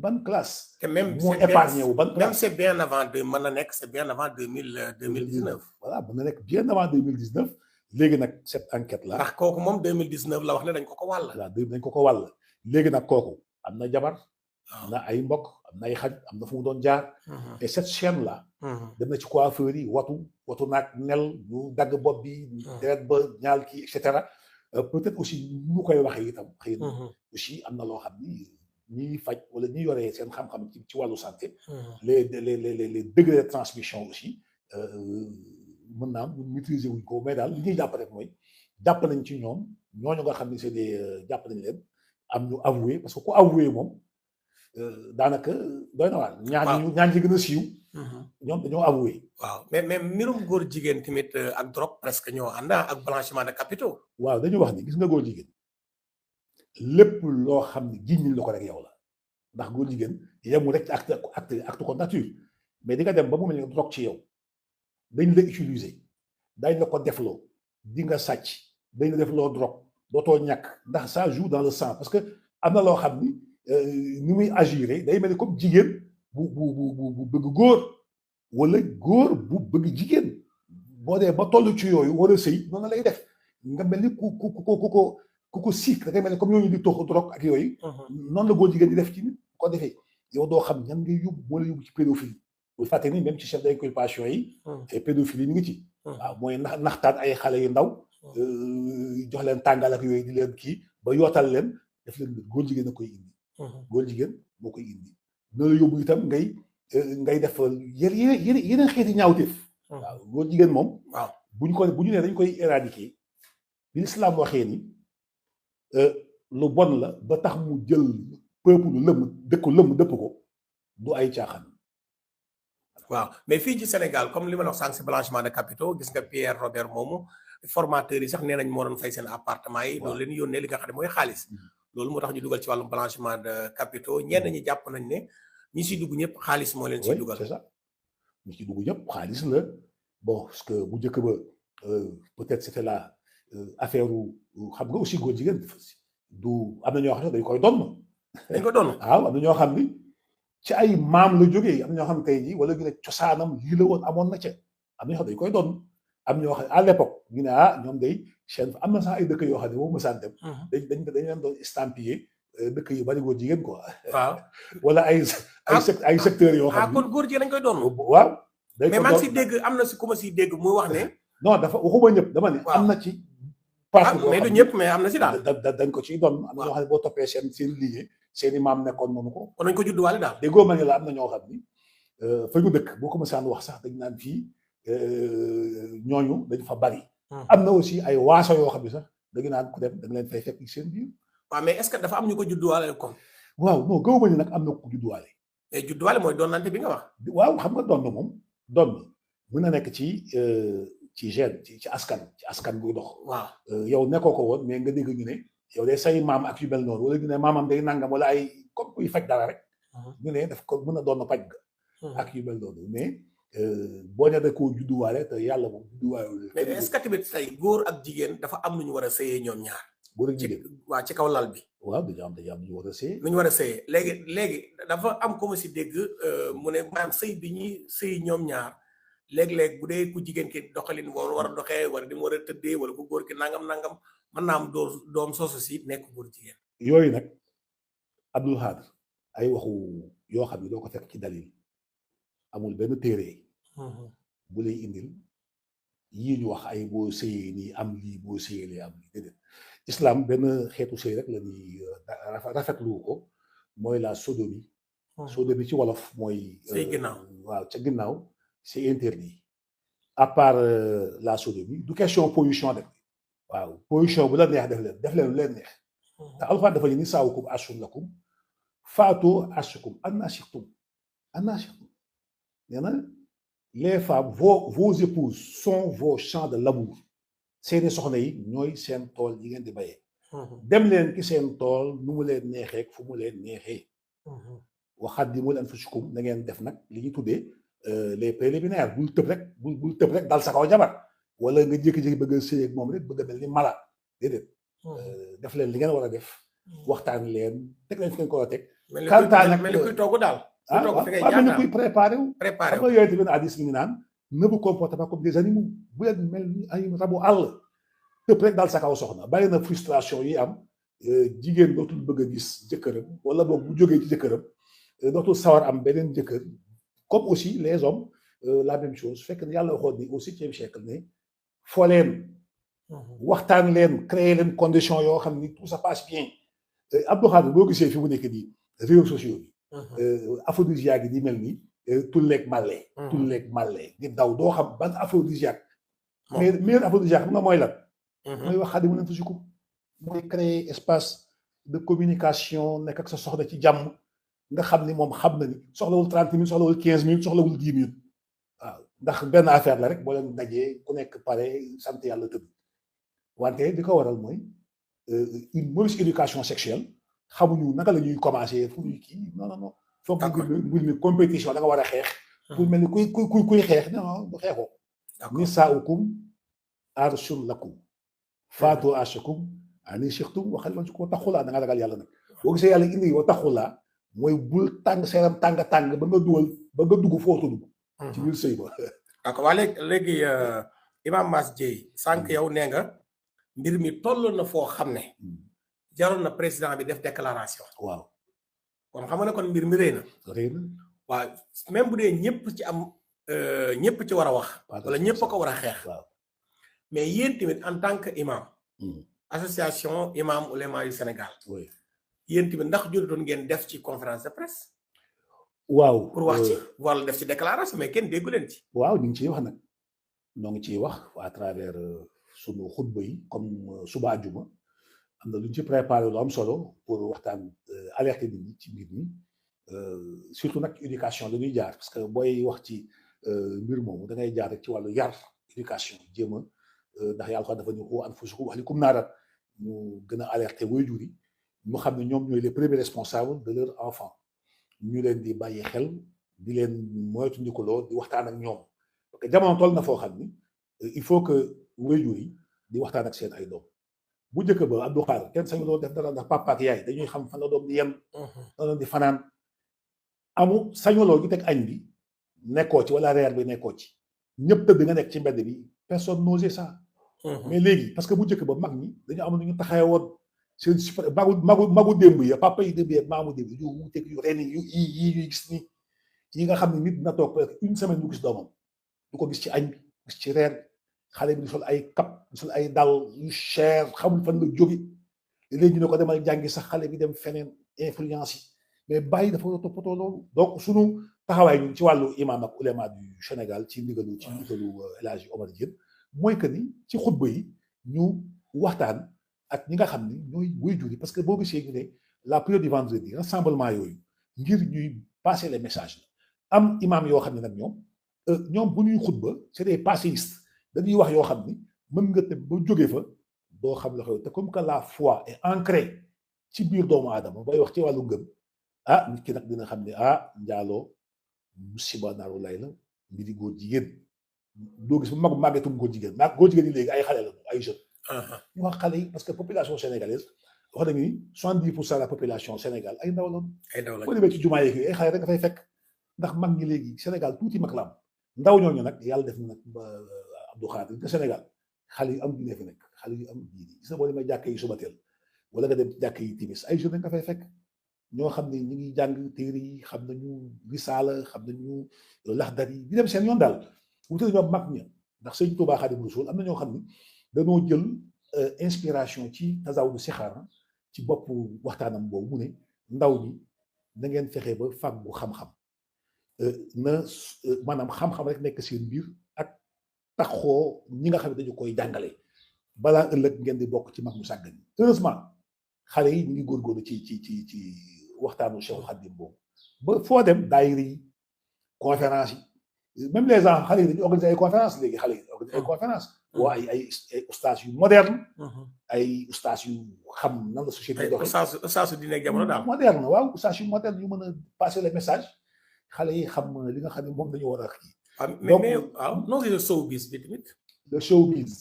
[SPEAKER 2] ban classe moo épargné wu ban classe
[SPEAKER 1] même c'est bien avant mën na nekk c'est bien avant 2019
[SPEAKER 2] voilà mën na nekk bien avant 2019 léegi nag cette enquête là
[SPEAKER 1] ndax kooku moom 2019 la wax ne dañ ko wàll
[SPEAKER 2] waaw dañ ko wàll léegi nag kooku am na jabar am na ay mbokk am na ay xaj am na fu mu doon jaar et cette chaîne là dem na ci coiffeur yi watu naag nel ñu dagg bopp bi deret ba ñaal kii et cetera peut-être aussi ñu koy waxee itam xëy na aussi am na loo xam ni ñiy faj wala ñi yoree seen xam-xam ci wàllu santé les degrés de transmission aussi mën naa am maîtriser wuñ ko mais daal li ñuy jàpp rek mooy jàpp nañ ci ñoom ñooñu nga xam ne c'est des jàpp nañ leen am ñu avoué parce que ku avoué moom daanaka doy na waar ñaan ci gën a siiw ñoom dañoo avoué
[SPEAKER 1] waaw mais mbirum góor jigéen tamit ak drogue presque ñoo ànd ak blanchiment de capitaux
[SPEAKER 2] waaw dañu wax ni gis nga góor jigéen lépp loo xam ne jiñ la ko rek yow la ndax góor jigéen yemul rek ci acte contre nature mais di nga dem ba mu mel ni drogue ci yow dañ la utiliser dañ la ko defloo di nga sàcc dañ la defloo drogue dootoo ñàkk ndax ça joue dans le sang parce que am na loo xam ni ni muy agiré day mel ni comme jigéen bu bëgg góor wala góor bu bëgg jigéen boo dee ba toll ci yooyu war a sëy noonu lay def nga mel ni ku ko siik da ngay mel ni comme ñooñu di tox drogue ak yooyu noonu la góor jigéen di def ci nit ko defee yow doo xam ñan ngay yóbbu moo la yóbbu ci pédophilie bu fàtte ni même ci chef d'inculpation yi te pédophilie mi ngi ci waaw mooy naxtaan ay xale yu ndaw jox leen tàngal ak yooyu di leen kii ba yootal leen def leen góor jigéen a koy indi góor jigéen moo koy indi noonu la yóbbu itam ngay def yeneen xeeti ñaawteef waaw góor jigéen moom
[SPEAKER 1] waaw
[SPEAKER 2] bu ñu nee dañ koy éradiquer bi l'islam waxee ni lu bon la ba tax mu jël peuple lu lëmm dëpp ko du ay caaxaan
[SPEAKER 1] waaw mais fii ci Sénégal comme li ma la wax sànq si blanchiment de capitaux gis nga Pierre Robert moomu formateurs yi sax nee nañ moo doon fay seen appartement yi loolu leen yónnee li nga xam ne mooy xaalis loolu moo tax ñu dugal ci wàllum blanchiment de capitaux ñenn ñi jàpp nañ ne ñi si dugg ñëpp xaalis moo leen si dugal
[SPEAKER 2] c'est ça ñi si dugg ñëpp xaalis la bon parce que bu njëkk ba peut-être c'était la affaire xam nga aussi góor jigéen du am na ñoo xam ne dañ koy donn waaw am na ñoo xam ni ci ay maam la jógee am na ñoo xam ne tey jii wala ñu ne cosaanam lii la woon amoon na ca am na ñoo xam ne dañ koy doon am ñoo xam ne à l'époque ñu ne ñoom day chaîne am na sax ay dëkk yoo xam ne moom mësaan dem dañ leen doon estampillé dëkk yu bari góor jigéen quoi
[SPEAKER 1] waaw
[SPEAKER 2] wala ay secteurs yoo xam ne
[SPEAKER 1] kon góor jigéen dañ koy doon
[SPEAKER 2] waaw
[SPEAKER 1] mais man si dégg am na si ku ma si dégg muy wax ne
[SPEAKER 2] non dafa waxuma ñëpp dama ne am na ci
[SPEAKER 1] mais du ñëpp mais am na si daal
[SPEAKER 2] dañ ko ciy doon am na ñoo xam ne boo toppee seen liggéey seeni maam nekkoon noonu ko
[SPEAKER 1] kon nañ ko judduwaale daal
[SPEAKER 2] déggoo ma ne la am na ñoo xam ni fa ñu dëkk boo ko mësaan wax sax dañ naan fii ñooñu dañ fa bari am na aussi ay waaso yoo xam ne sax dañu naan ku dem da nga leen fay fekk seen biir
[SPEAKER 1] waaw mais est-ce que dafa am ñu ko judduwaale kon
[SPEAKER 2] waaw non gëw ma ni nag am na ku judduwaale
[SPEAKER 1] mais judduwaale mooy doonante bi nga wax
[SPEAKER 2] waaw xam nga doon na moom doon mën na nekk ci gène ci askan buy dox
[SPEAKER 1] waaw
[SPEAKER 2] yow nekkoo ko woon mais nga dégg ñu ne yow day say maam ak yu mel noonu wala ñu ne maamam day nangam wala ay comme kuy faj dara rek ñu ne daf ko mën a doon paj ga ak yu mel noonu mais boo ne da koo judduwaale te yàlla moom judduwaale
[SPEAKER 1] mais est-ce que tamit tey góor ak jigéen dafa am lu ñu war a sëyee ñoom ñaar
[SPEAKER 2] góor ak
[SPEAKER 1] ci
[SPEAKER 2] jigéen
[SPEAKER 1] waa ci kaw lal bi
[SPEAKER 2] waaw dañu am ñu war a sëy
[SPEAKER 1] nu ñu war a sëyee léegi dafa am ko ma si dégg mu ne maanaam sëy bi ñuy sëy ñoom ñaar léeg-léeg bu dee ku jigéen ki doxalin war a doxee wala di mu war a tëddee wala ku góor ki nangam mën naa am doom soosu si nekk góor jigéen
[SPEAKER 2] yooyu nag Abdul Xaadir ay waxu yoo xam ne doo ko fekk ci dalil amul benn téere bu lay indil yii ñu wax ay boo sëyee nii am lii boo sëyee lee am lii déedéet islam benn xeetu sëy rek la ñuy rafetlu ko mooy la sodomie sodomie ci wolof mooy
[SPEAKER 1] sëy ginnaaw
[SPEAKER 2] waaw ca ginnaaw c'est interdit à part la sodomie du question position def waaw position bu la neex def leen lu leen neex te alxuraan dafa ni saawukum ashun lakum faatu ashukum anna shi'tum nee na les femmes vos épouses sont vos champs de labour seeni soxna yi ñooy seen tool yi ngeen di bayee dem leen ki seen tool nu mu leen neexee fu mu leen neexee waxaat di mu leen anfusikum na ngeen def nag li ñuy tuddee les préliminaires bul tëb rek dal sa kaw jabar wala nga jékki-jékki bëgg a sëy ak moom rek bëgg a mel ni mala déedéet def leen li ngeen war a def waxtaan leen teg leen fi ngeen ko war a teg
[SPEAKER 1] mel ni kuy togg daal
[SPEAKER 2] mel ni kuy préparé wu xam nga yooyu tamit hadiis mi ngi naan ne vous comportez pas comme des animaux bu leen mel ni ay rabu àll tëb rek dal sa kaw soxna bàyyi na frustration yi am jigéen dootul bëgg a gis jëkkëram wala boog bu jógee ci jëkkëram dootul sawar am beneen jëkkër comme aussi les hommes la même chose fekk na yàlla waxoon ni au 7e siècle ne foo leen waxtaan leen créer leen condition yoo xam ni tout ça passe bien Abdou Khadre boo gisee fi mu nekk nii réseaux sociaux bi aphrodisiaque yi di mel ni tulleeg màlle di daw doo xam ban aphrodisiaque mais meilleur aphrodisiaque xam nga mooy lan mooy wax xaadimu anfusikum mooy créer espace de communication nekk ak sa soxna ci jàmm nga xam ni moom xam na ni soxlawul 30 minutes soxlawul 15 minutes soxlawul 10 minutes waaw ndax benn affaire la rek boo leen dajee ku nekk pare sant yàlla tëdd wante li ko waral mooy une mauvaise éducation sexuelle xamuñu naka la ñuy commencer fu ñuy kii non foog mbir mi compétition da nga war a xeex pour mel ni kuy xeex non du xeexoo nisaa'ukum arshun lakum faatu arshakum ani shi'tum waxal man su ko taxulaa da nga ragal yàlla nag boo gisee yàlla indi wa taxulaa mooy bul tàng seeram tàng ba nga dugg footu dugg ci biir sëy ba
[SPEAKER 1] d'accord waa léegi Imam Mass Dieye sànq yow nee nga mbir mi toll na foo xam ne jaroon na président bi def déclaration
[SPEAKER 2] waaw
[SPEAKER 1] kon xam nga ne kon mbir mi rëy na waaw même bu dee ñëpp ci am ñëpp ci war a wax wala ñëpp a ko war a xeex mais yéen tamit en tant que imam association imam ulema yu Sénégal yéen tamit ndax jotoon ngeen def ci conférence de presse
[SPEAKER 2] waaw
[SPEAKER 1] pour wax ci wala def ci déclaration mais kenn déggu leen ci
[SPEAKER 2] waaw ñu ngi ciy wax nag ñoo ngi ciy wax à travers sunu xutba yi comme suba àjjuma am na lu ñu ci préparé lu am solo pour waxtaan alerter nit ñi ci mbir mi surtout nag éducation la ñuy jaar parce que booy wax ci mbir moomu da ngay jaar rek ci wàllu yar éducation jéem a ndax yàlla dafa ñu quu anfusakum wa ahliikum naaran ñu gën a alerter waajur yi ñu xam ne ñoom ñooy les premiers responsables de leur enfant ñu leen di bàyyi xel di leen moytandikuloo di waxtaan ak ñoom parce que jamono toll na foo xam ni il faut que waajur yi di waxtaan ak seen ay doom bu njëkk ba Abdou Khadre kenn sañu loo def dara ndax papa ak yaay dañuy xam fan la doom di yem fan la di fanaan sañuloo gi teg añ bi nekkoo ci wala reer bi nekkoo ci ñëpp tëdd nga nekk ci mbedd bi personne n'osait ça mais léegi parce que bu njëkk ba mag ñi dañu am nañu taxawee woon seen magu démb ya papa yi démb ya maamu démb yu wuuteeg yu ren yu yi ñuy gis ni yi nga xam ne nit dina toog peut-être une semaine du gis doomam du ko gis ci añ bi gis ci reer xale bi di sol ay cap di sol ay dal yu cher xamul fan la jóge léegi ñu ne ko demal jàngi sax xale bi dem feneen influence yi mais bàyyi dafa toppatoo loolu donc sunu taxawaay ñun ci wàllu imam ak ulema du Sénégal ci ndigalu El Hadji Omar Diène mooy que ni ci xutba yi ñu waxtaan ak ñi nga xam ni ñooy waajur yi parce que boo gisee ñu ne la prière du vendredi rassemblement yooyu ngir ñuy passer les messages am imam yoo xam ne nag ñoom bu ñuy xutba c'est des passéistes dañuy wax yoo xam ni mën nga te ba jógee fa doo xam la xew te comme que la foi est ancrée ci biir doomu aadama bay wax ci wàllu ngëm nit ki nag dina xam ne njaaloo musiba naaru lay la mbiri góor jigéen doo gis bu màggetum góor jigéen góor jigéen yi léegi ay xale la ay jeunes ñu wax xale yi parce que population sénégalaise wax nañu ni 70% de la population Sénégal ay ndaw la.
[SPEAKER 1] ay ndaw la
[SPEAKER 2] boo demee ci jumaa yeeg ay xale rek nga fay fekk ndax mag ñi léegi Sénégal tuuti mag la am ndaw ñooñu nag yàlla def na nag ba Abdou Khadir nga Sénégal xale yu am diine fi nekk xale yu am diine gis nga boo demee jàkk yi suba teel wala nga dem jàkk yi timis ay jeunes nga fay fekk ñoo xam ne ñu ngi jàng téere yi xam nañu risaala xam nañu laxdar yi di dem seen yoon daal wutal ñoom mag ña ndax sëñ Tuubaa Xaadimu Rasuul am na ñoo xam ne dañoo jël inspiration ci tasawudu sixaar ci boppu waxtaanam boobu mu ne ndaw ñi na ngeen fexe ba fàggu xam-xam na maanaam xam-xam rek nekk seen biir ak taxoo ñi nga xam ne dañu koy jàngale balaa ëllëg ngeen di bokk ci mag mu sàggan yi heureusement xale yi ñu ngi góorgóorlu ci waxtaanu Cheikhul Khadim boobu ba foo dem daayira yi conférence yi même les gens xale yi dañuy organiser ay conférence léegi xale yi organiser ay conférence waa ay ustaas yu moderne ay ustaas yu xam nan la société bi doxee
[SPEAKER 1] ustaas yu dina jamono daal
[SPEAKER 2] moderne waaw ustaas yu moderne yu mën a passer le message xale yi xam li nga xam ne moom dañu war a kii.
[SPEAKER 1] mais waaw noo gisee showbiz bi tamit.
[SPEAKER 2] le showbiz.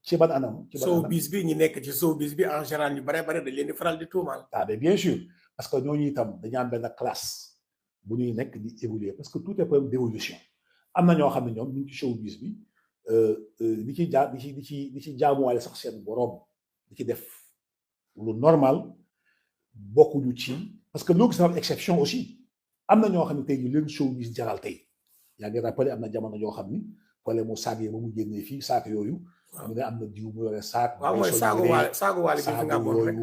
[SPEAKER 2] ci ban anam
[SPEAKER 1] showbiz bi ñi nekk ci showbiz bi en général ñu bare bare dañ leen di faral di tuumaal.
[SPEAKER 2] ah mais bien sûr parce que ñooñu itam dañu am benn classe bu ñuy nekk di évoluer parce que tout est problème d'évolution am na ñoo xam ne ñoom ñu ngi ci showbiz bi di ci jaamuwaale sax seen borom di ci def lu normal bokkuñu ci parce que loo gis na exception aussi am na ñoo xam ne tey ñu leen showbiz jaral tey yaa ngi rappelé am na jamono yoo xam ni problème mu saag yi ba mu génnee fii saak yooyu. ñu ne am na diw mu yore saak.
[SPEAKER 1] waaw mooy saagu waale bi fi nga amoon rek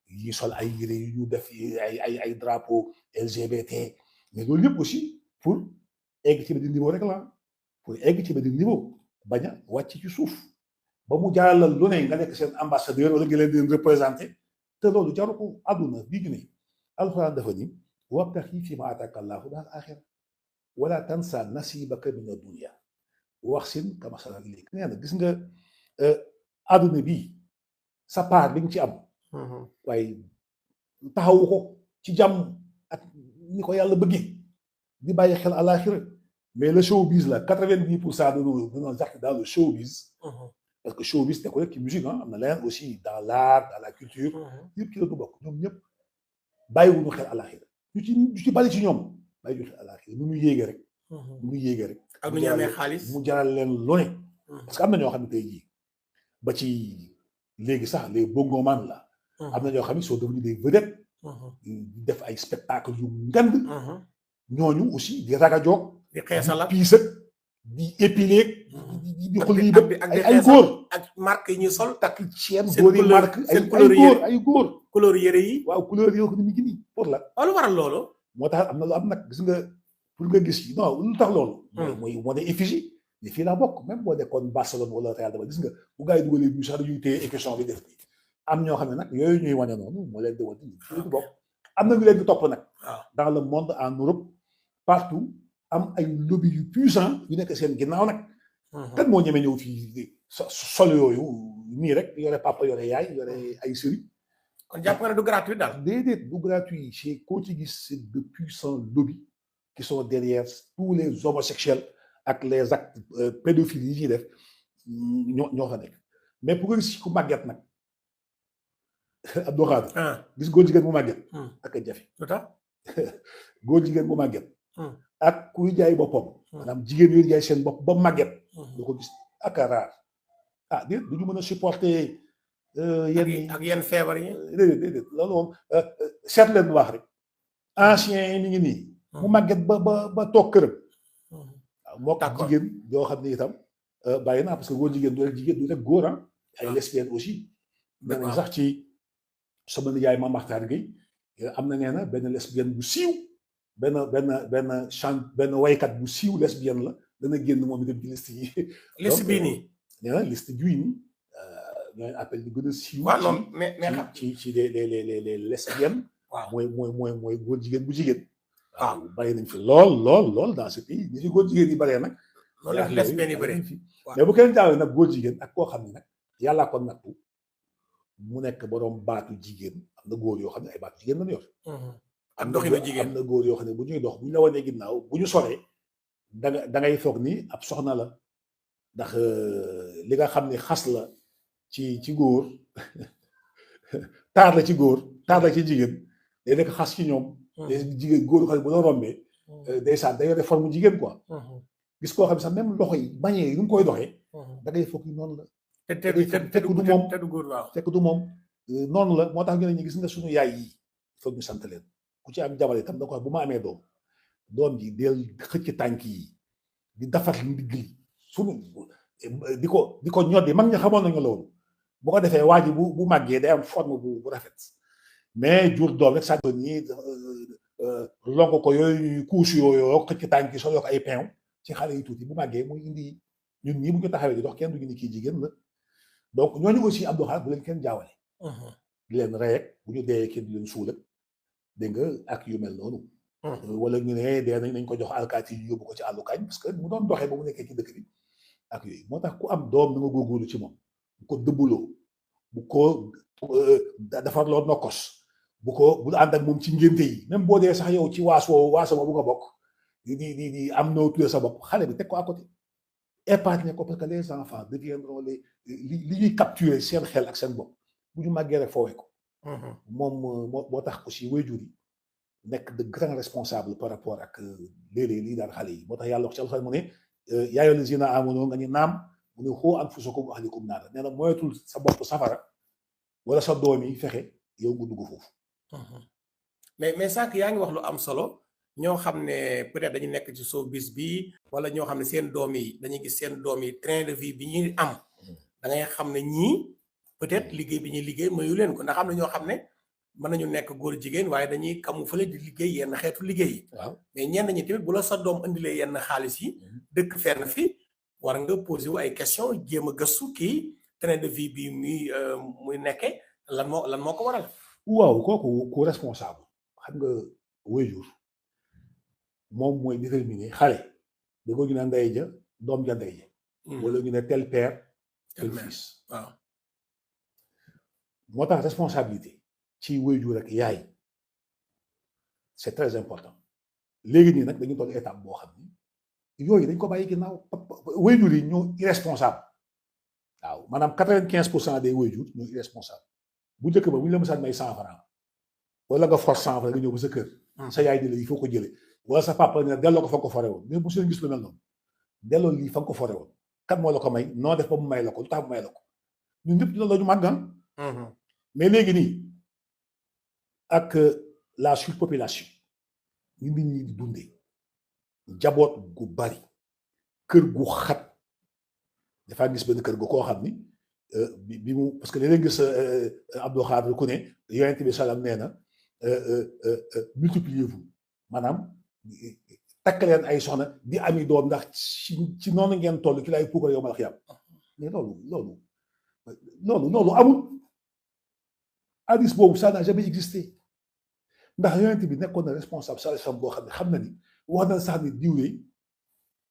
[SPEAKER 2] yi sol ay yére yu ñu def ay drapeau LGBT mais loolu yëpp aussi pour egg ci benn niveau rek la pour egg ci benn niveau bañ a wàcc ci suuf ba mu jaaralal lu ne nga nekk seen ambassadeur wala nga leen di représenté te loolu jaru ko àdduna bii ñu ne alxuraan dafa ni wabtaxi fiimaa aataaka Allaahu daaral aaxira wala tansa nasiibaka mina dunya waxsin kamaa sarafa ilayk nee na gis nga àdduna bii sa part bi nga ci am. waaye taxawu ko ci jàmm ak ni ko yàlla bëggee di bàyyi xel àllaaxira mais le showbiz la 90% de nos actes dans le showbiz. parce que showbiz nekkul rek ci musique am na leneen aussi dans l'art dans la culture. yëpp ci la du bokk ñoom ñëpp bàyyiwuñu xel àllaaxira ñu ci bari ci ñoom bàyyiwuñu xel àllaaxira nu muy yéegee rek. nu muy yéegee rek.
[SPEAKER 1] ak nu ñu amee xaalis
[SPEAKER 2] mu jaral leen lu ne. parce que am na ñoo xam ne tey jii ba ci léegi sax les bongoman la. am na ñoo xam ne sont devenus des vedettes. def ay spectacle yu ngand. ñooñu aussi di ragajoog.
[SPEAKER 1] di xeesal ak
[SPEAKER 2] di piis ak di épiler. di xulli
[SPEAKER 1] ak
[SPEAKER 2] ay góor.
[SPEAKER 1] ak marque yi ñuy sol.
[SPEAKER 2] takk chaîne góor yi marque ay góor.
[SPEAKER 1] couleur yére yi.
[SPEAKER 2] waaw couleur yoo xam ne mi ngi nii pour la.
[SPEAKER 1] waaw lu waral loolu.
[SPEAKER 2] moo tax am na lu am nag gis nga pour nga gis non lu tax loolu. mooy moo ne effigie. mais fii laa bokk même boo nekkoon Barcelone wala Real dama gis nga bu gars yi dugalee bu sax dañuy téye équation bi def nii am ñoo xam ne nag yooyu ñuy wane noonu moo leen di wane fii la ñu bokk am na ñu leen di topp nag. dans le monde en Europe partout am ay lobby yu puissant yu nekk seen ginnaaw nag. kan moo ñeme ñëw fii sol yooyu nii rek yore papa yore yaay yore ay sëriñ.
[SPEAKER 1] kon jàpp nga ne du gratuit daal.
[SPEAKER 2] déedéet du gratuit chez koo ci gis c'est de puissants lobbies qui sont derrière tous les homosexuels. ak les actes pédophiles yi ciy def ñoo fa nekk mais pour nga gis ku màgget nag Abdou Khadre gis góor jigéen bu màgget ak a jafe
[SPEAKER 1] lu tax
[SPEAKER 2] góor jigéen bu màgget ak kuy jaay boppam maanaam jigéen yooyu jaay seen bopp ba màgget doo ko gis ak a raar déet du ñu mën a supporter yenn
[SPEAKER 1] ak yenn feebar yi
[SPEAKER 2] déedéet loolu moom seet leen bu baax rek ancien yi mi ngi nii mu màgget ba toog këram moo tax jigéen yoo xam ne itam bàyyi naa parce que góor jigéen du rek jigéen du rek góor ay lesbiennes aussi. danañ sax ci sama nijaay Mame Makhtar Gueye am na nee na benn lesbienne bu siiw benn waykat bu siiw lesbienne la dana génn moom itam ci liste yi.
[SPEAKER 1] liste bii nii.
[SPEAKER 2] nee na liste bii nii ñooy appel di gën a siiw.
[SPEAKER 1] waaw non mais
[SPEAKER 2] ci les lesbiennes.
[SPEAKER 1] waaw
[SPEAKER 2] mooy góor jigéen bu jigéen. waaw bàyyi nañ fi lool dans ce pays ñi fi góor jigéen yi bëree nag.
[SPEAKER 1] loolu la lesbiennes yi bëree
[SPEAKER 2] mais bu kenn jaawee nag góor jigéen ak koo xam ne nag yàllaa ko nattu mu nekk borom baatu jigéen am na góor yoo xam ne ay baatu jigéen lañu yor.
[SPEAKER 1] ak doxinu jigéen
[SPEAKER 2] am na góor yoo xam ne bu ñuy dox bu ñu la wanee ginnaaw bu ñu soree da ngay foog ni ab soxna la ndax li nga xam ne xas la ci góor taar la ci góor taar la ci jigéen day nekk xas ci ñoom. day jigéen góor xam ne bu la rombee. ndeysaan day yore forme jigéen quoi. gis koo xam sax même loxo yi bañee yi nu mu koy doxee. da ngay foog ni noonu la. fekk du moom fekk du moom noonu la moo tax ñu ne ñu gis nga suñu yaay yi foog ñu sant leen ku ci am jabar itam da ko bu ma amee doom ji del xëcc tànk yi di dafat ndigg li suñu di ko ñoddi mag ñi xamoon nañu loolu bu ko defee waa ji bu màggee day am forme bu rafet mais jur doom rek sànq nii lonk ko yooyu couche yooyu xëcc tànk yi soo yokk ay pain ci xale yi tuuti bu màggee muy indi ñun ñii bu ñu taxawee di dox kenn du ñu ni kii jigéen la donc ñooñu aussi Abdou Khadre bu leen kenn jaawale. di leen rey bu ñu dee kenn du leen suul dégg nga ak yu mel noonu. wala ñu ne dee nañ ko jox alkaati yi yóbbu ko ci àllu kañ parce que mu doon doxee ba mu nekkee ci dëkk bi ak yooyu moo tax ku am doom na nga góorgóorlu ci moom bu ko dëbbuloo bu ko defarloo nokkos bu ànd ak moom ci ngénte yi même boo dee sax yow ci waaso bu nga bokk di am noo tuddee sa bopp xale bi teg ko à côté épargner ko parce que les enfants deviendront li ñuy capturer seen xel ak seen bopp bu ñu màggee rek foowee ko. moom moo tax aussi waajur yi nekk de grands responsables par rapport ak léeg-léeg lii daan xale yi moo tax yàlla wax ci alxuraan mu ne yaa ayyuhal lazina aamanu nga ñu naam mu ne quu anfusakum wa ahlikum naara nee na moytul sa bopp safara wala sa doom yi fexe yow nga dugg foofu.
[SPEAKER 1] mais sànq yaa ngi wax lu am solo ñoo xam ne peut-être dañu nekk ci showbiz bi wala ñoo xam ne seen doom yi dañuy gis seen doom yi train de vie bi ñuy am da ngay xam ne ñii peut-être liggéey bi ñuy liggéey mayu leen ko ndax am na ñoo xam ne mën nañu nekk góor jigéen waaye dañuy camoufler di liggéey yenn xeetu liggéey yi. waaw mais ñenn ñi tamit bu la sa doom indilee yenn xaalis yi. dëkk fenn fi war nga poser wu ay question jéem a gëstu kii train de vie bi muy nekkee lan moo ko waral.
[SPEAKER 2] waaw kooku ku responsable xam nga waajur moom mooy déterminer xale da ko ñu ne ndey ja doom ja ndey ja. wala ñu ne tel père tel fils.
[SPEAKER 1] waaw
[SPEAKER 2] moo tax responsabilité. ci waajur ak yaay c'est très important léegi nii nag dañu toll étape boo xam ni yooyu dañ ko bàyyi ginnaaw waajur yi ñoo irresponsable waaw maanaam 95% des waajur ñoo irresponsable bu njëkk ba bu ñu la mësaan may 100 francs wala nga force 100 francs nga ñëw ba sa kër. sa yaay di la il faut ko jëlee wala sa papa ne delloo ko fa nga ko fore woon mais bu seen gis lu mel noonu delloo lii fa nga ko fore woon kat moo la ko may noo def ba mu may la ko lu tax mu may la ko ñun ñëpp loolu la ñu màgg mais léegi nii. ak la surpopulation ñu nit ñi di dundee jaboot gu bari kër gu xat dafaa gis benn kër gu koo xam ni bi mu parce que léeg-léeg gis Abdou Khadre ku ne yonent bi salaam nee na multipliez-vous maanaam takk leen ay soxna di ami doom ndax ci noonu ngeen toll ci lay puukar yow ma la xiyam mais loolu amul hadis boobu ça n'a jamais existé. ndax yonent bi nekkoon na responsable salafam boo xam ne xam na ni wax na sax ni diwle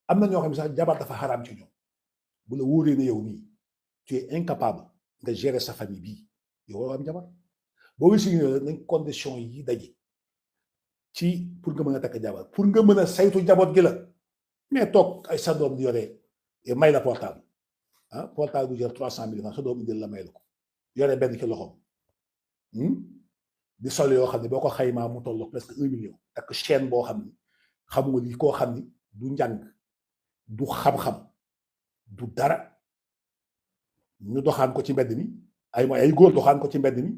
[SPEAKER 2] am na ñoo xam ne sax jabar dafa xaraam ci ñoom bu la wóoree ne yow nii tu es incapable nga gérer sa famille bii yow waroo am jabar boo wisi ne nañ condition yi daje ci pour nga mën a takk jabar pour nga mën a saytu jaboot gi la mais toog ay sa doom di yore may la portable portable bu jar 300 000 sa doom indil la may la ko yore benn ci loxoom di sol yoo xam ne boo ko xaymaa mu toll presque 1 million takk chaîne boo xam ni xamuma lii koo xam ni du njàng du xam-xam du dara ñu doxaan ko ci mbedd mi ay góor doxaan ko ci mbedd mi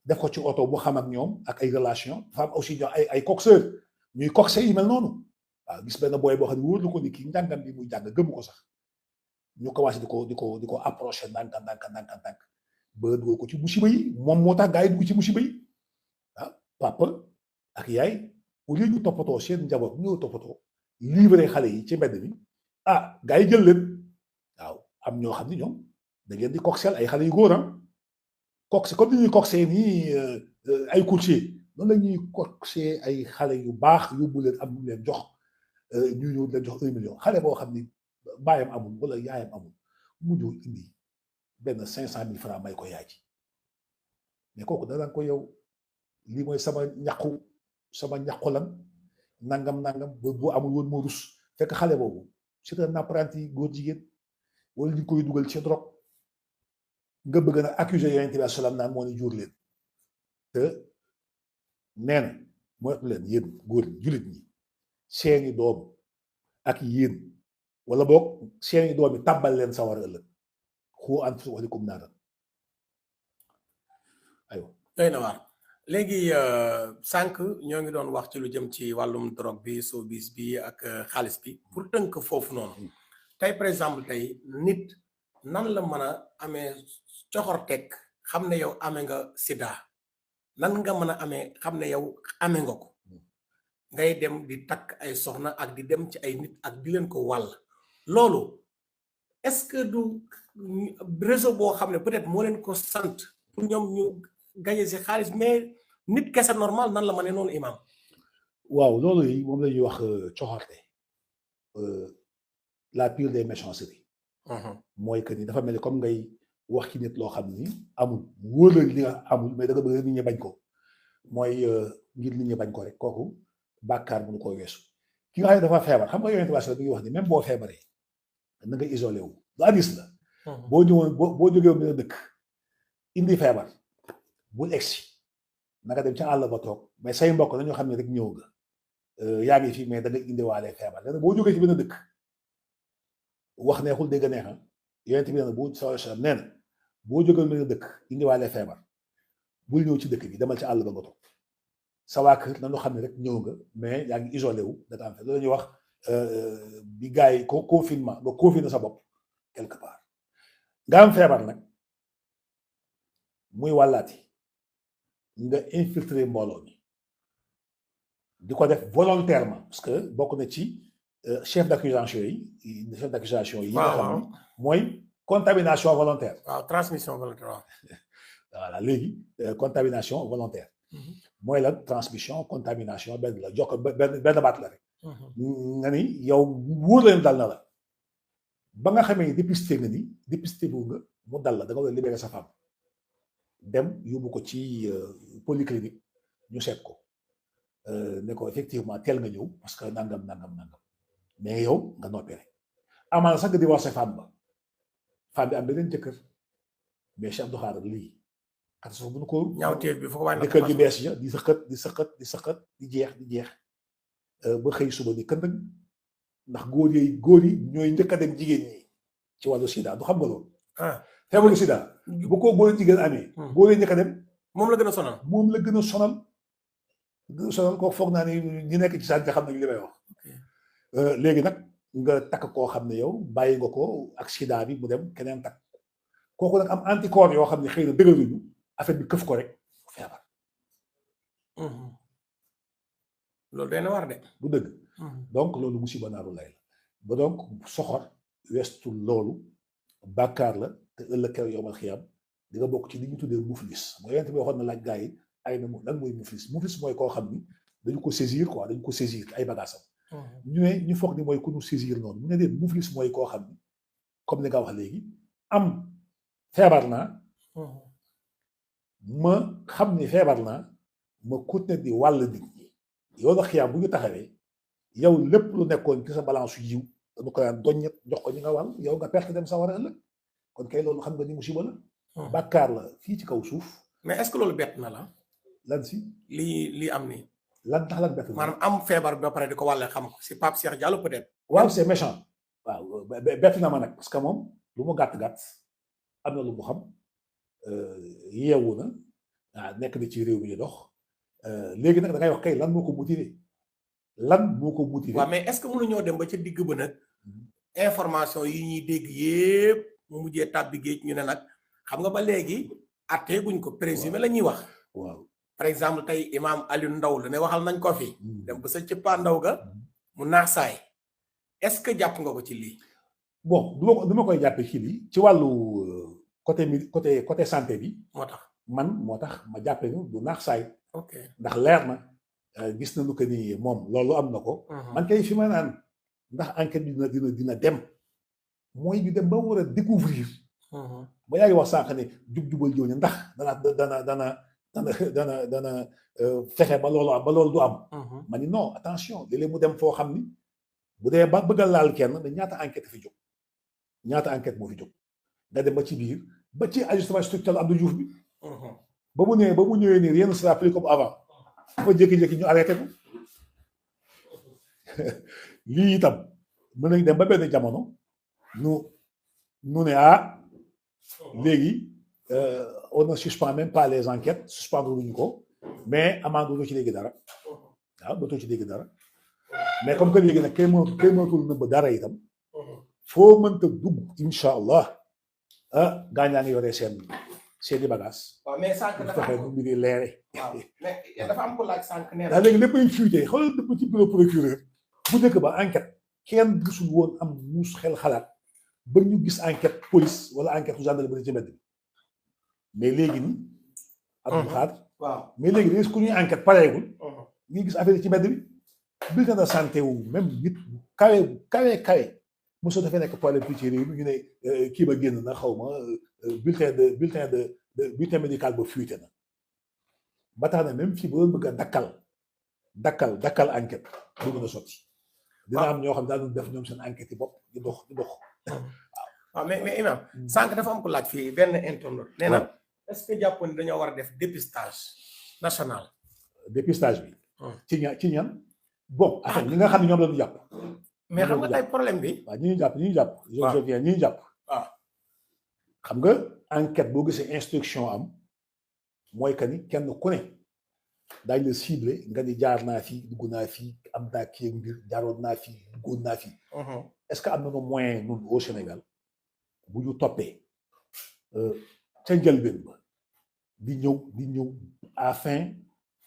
[SPEAKER 2] def ko ci oto bu xam ak ñoom ak ay relation dafa am aussi ñoo ay coxeur ñuy coxé yi mel noonu waaw gis benn booy boo xam ne wóor na ko ni kii njàngam bi muy jàng gëmu ko sax ñu commencé di ko approché ndànk ba dugal ko ci musiba yi moom moo tax gaa yi dugg ci musiba yi papa ak yaay au lieu ñu toppatoo seen njaboot ñoo toppatoo livré xale yi ci mbedd mi gaa yi jël leen waaw am ñoo xam ni ñoom da ngeen di coxel ay xale yu góor coxé comme ni ñuy coxé nii ay courtier noonu la ñuy coxé ay xale yu baax yóbbu leen am ñu leen jox ñu ñëw leen jox 1 million xale boo xam ni baayam amul wala yaayam amul mu ñëw indi benn 500 000 francs may ko yaay ji mais kooku danaan ko yow lii mooy sama ñaqu lan nangam boo amul woon moo rus fekk xale boobu c'est un apprenti góor jigéen wala ñu koy dugal ci drogue nga bëgg na accuser yonent bi salaam naan moo ni jur leen te nee na mooy leen yéen góor jullit ñi seeni doom ak yéen wala boog seeni doom yi tàbbal leen sawar ëllëg xu anfusakum wa ahliikum naaran aywa
[SPEAKER 1] doy na waar léegi sànq ñoo ngi doon wax ci lu jëm ci wàllum drogue bi showbiz bi ak xaalis bi pour tënk foofu noonu tey par exemple tey nit nan la mën a amee coxorteg xam ne yow amee nga sida nan nga mën a amee xam ne yow amee nga ko ngay dem di takk ay soxna ak di dem ci ay nit ak di leen ko wàll loolu est-ce que du réseau boo xam ne peut-être moo leen ko sant pour ñoom ñu gañe si xaalis mais nit kese normal nan la ma ne noonu imam
[SPEAKER 2] waaw loolu yi moom la ñuy wax coxorte la pire des méchancetés mooy que ni dafa mel ni comme ngay wax ci nit loo xam ni amul wóor la li nga amul mais da nga bëgg nit ñi bañ ko mooy ngir nit ñi bañ ko rek kooku bàkkaar mënu ko weesu ki nga xam ne dafa feebar xam nga yonent bi bi ngi wax ni même boo feebaree na nga isolé wu lu hadis la boo ñëwoon boo jógee woon dina dëkk indi feebar bul egsi na nga dem ca àll ba toog mais say mbokk nañoo xam ne rek ñëw nga yaa ngi fii mais da nga indiwaale feebar léegi boo jógee ci benn dëkk wax neexul dégg neexa yonent bi nee na boo sallallahu alayhi wasallam nee na boo jógee benn dëkk indiwaale feebar bul ñëw ci dëkk bi demal ci àll ba nga toog sa waa kër nañoo xam ne rek ñëw nga mais yaa ngi isolé wu da nga am fe loolu la ñuy wax bi gars yi confinement nga confiner sa bopp quelque part nga am feebar nag muy wàllaati nga infiltrer mbooloo mi di ko def volontairement parce que bokk na ci chef d'accusation yi nga xam ni mooy contamination volontaire
[SPEAKER 1] waaw transmission volontaire waaw
[SPEAKER 2] voilà léegi contamination volontaire mooy la transmission contamination benn la jokk benn baat la rek nga ni yow wóor leen dal na la ba nga xamee dépisté nga ni dépisté bu nga mu dal la da nga war a libérer sa femme dem yóbbu ko ci polyclinique ñu seet ko ne ko effectivement teel nga ñëw parce que nangam mais yow nga noppi rek amaana sax nga divorcé femme bi am beneen jëkkër mais Cheikh Abdou Khadre lii xat sax bu ñu ko
[SPEAKER 1] ñaawteef bi foo wàññi
[SPEAKER 2] jëkkër ju bees ya di sëqat di jeex ba xëy suba di këndëng ndax góor yi ñooy njëkk a dem jigéen ñi ci wàllu sida du xam nga loolu feebaru sida bu ko góor jigéen amee góor yi njëkk a dem
[SPEAKER 1] moom la gën a sonal kooku foog naa ni ñi nekk ci saa xam nañu li may wax léegi nag nga takk koo xam ne yow bàyyi nga ko ak sida bi mu dem keneen takk kooku nag am anticorps yoo xam ne xëy na dëgëruñu affaire bi këf ko rek feebar loolu day na war de
[SPEAKER 2] bu dëgg donc loolu musiba naaru lay la ba donc soxor westu loolu bàkkaar la te ëllëg keroog yowmal xiyam di nga bokk ci li ñu tuddee muflis mooy yent bi waxoon na laaj gaa yi ay na lan mooy muflis mooy koo xam ni dañu ko saisir ay bagaasam ñu foog ni mooy ku ñu saisir noonu mu ne leen muflis mooy koo xam ni comme li nga wax léegi am feebar naa ma xam ni feebar naa ma continuer di wàll nit ñi yow la xiyaam bu ñu taxawee yow lépp lu nekkoon ci sa balance yu yiw dañu ko daan doññet jox ko ñi nga wàll yow nga perte dem sa war a ëllëg kon kay loolu xam nga ni musiba la bàkkaar la fii ci kaw suuf
[SPEAKER 1] mais est-ce que loolu bett na la
[SPEAKER 2] lan si
[SPEAKER 1] lii am nii
[SPEAKER 2] lan tax lan bett na
[SPEAKER 1] maanaam am feebar bi ba pare di ko wàlle xam ko si Pape Cheikh Diallo peut-être
[SPEAKER 2] waaw c'est méchant waaw bett na ma nag parce que moom lu mu gàtt-gàtt am na lu mu xam yeewu na waaw nekk na ci réew mi ñu dox léegi nag da ngay wax kay lan moo ko motivé waaw
[SPEAKER 1] mais est-ce que mënuñoo dem ba ca digg ba nag information yi ñuy dégg yépp mu mujjee tàbbi géej ñu ne nag xam nga ba léegi atteeguñ ko présumé la ñuy wax
[SPEAKER 2] waaw
[SPEAKER 1] par exemple tey imam Aliou Ndao la ne waxal nañ ko fi dem ba sa cëppaa ndaw ga mu naax saay est-ce que jàpp nga ko ci lii
[SPEAKER 2] bon du ma koy jàppe ci lii ci wàllu côté santé bi moo tax ma jàppe ni du naax saay
[SPEAKER 1] ok
[SPEAKER 2] ndax leer na gis nañu que ni moom loolu am na ko man kay fi ma naan ndax enquête bi dina dem mooy ñu dem ba war a découvrir ba yaa ngi wax sànq ne jubal jiw ndax dana fexe ba loolu du am ma ni non attention léeg-léeg mu dem foo xam ni bu dee ba bëgg a laal kenn da ñaata enquête moo fi jóg nga dem ba ci biir ba ci ajustement structurel Abdou Diouf bi. ba mu ñëwee nii rien ne sera plus comme avant. dafa jékki-jékki ñu arrêté ko. lii itam mën nañ dem ba benn jamono nu ne léegi on ne suspend même pas les enquêtes suspendre luñu ko mais amende dootoo ci dégg dara waaw dootoo ci dégg dara mais comme que léegi nag kenn mënatul nëbb dara itam foo mënta dugg incha allah gaañaa ngi yore seeni bagage.
[SPEAKER 1] waaw mais sànq dafa am
[SPEAKER 2] mu ngi leere.
[SPEAKER 1] waaw mais dafa am ko laaj sànq nee na.
[SPEAKER 2] léegi lépp ay fuité xoolal dëpp ci bureau procureur bu njëkk ba enquête kenn gisul woon am muus xel xalaat ba ñu gis enquête police wala enquête gendarmerie ci mbedd bi mais léegi nii. Abdou Khadre.
[SPEAKER 1] waaw
[SPEAKER 2] mais léegi dañuy ku ñuy enquête pareegul. ñu gis affaire yi ci mbedd bi. bulletin de santé wu même nit kawe mosoo dafay nekk problème fii ci réew mi ñu ne kii ba génn na xaw ma bulletin médical ba fuité na ba tax na même fii ba doon bëgg a dakkal enquête du mën a sotti. dina am ñoo xam daal def ñoom seen enquête yi bopp di dox.
[SPEAKER 1] waaw mais imam sànq dafa am ko laaj fii benn internaute nee na est-ce que jàpp ni dañoo war a def dépistage national.
[SPEAKER 2] dépistage bi. ci ñan bon affaire ñi nga xam ne ñoom la ñu jàpp.
[SPEAKER 1] mais xam nga tey problème bi.
[SPEAKER 2] waaw ñi ñu jàpp. je viens ñi ñu jàpp.
[SPEAKER 1] waaw
[SPEAKER 2] xam nga enquête boo gisee instruction am mooy que ni kenn ku ne daañu la ciblé nga ni jaar naa fii dugg naa fii am naa kii ak mbir jaaroon naa fii duggoon naa fii. est-ce que am nañu moyen ñun au Sénégal bu ñu toppee ca njëlbeen ba di ñëw afin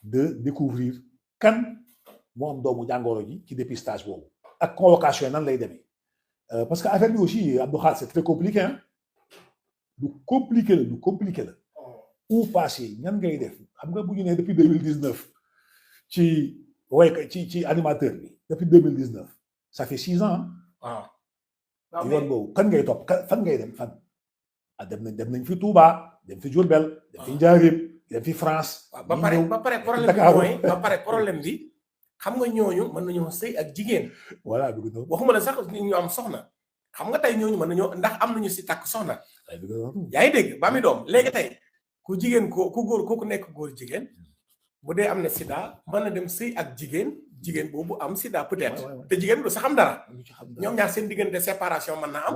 [SPEAKER 2] de découvrir kan moo am doomu jàngoro ji ci dépistage boobu. ak convocation nan lay demee parce que affaire bi aussi Abdou Khadre c'est très compliqué hein lu compliqué la où passé ñan ngay def xam nga bu ñu nee depuis 2019 ci animateur bi depuis 2019 ça fait 6 ans. waaw yoon boobu kan ngay topp fan ngay dem fan. dem nañ fi Touba dem fi Diourbel dem fi Njaaréem dem fi France.
[SPEAKER 1] ba pare problème bi. xam nga ñooñu mën nañoo sëy ak jigéen.
[SPEAKER 2] voilà
[SPEAKER 1] waxuma la sax ñu am soxna xam nga tey ñooñu mën nañoo ndax am nañu si takk soxna. yaa ngi dégg ba mi doom léegi tey ku jigéen ku góor kooku nekk góor jigéen bu dee am na sida mën na dem sëy ak jigéen boobu am sida peut-être. te jigéen du sax xam dara. ñoom ñaar seen diggante séparation mën na am.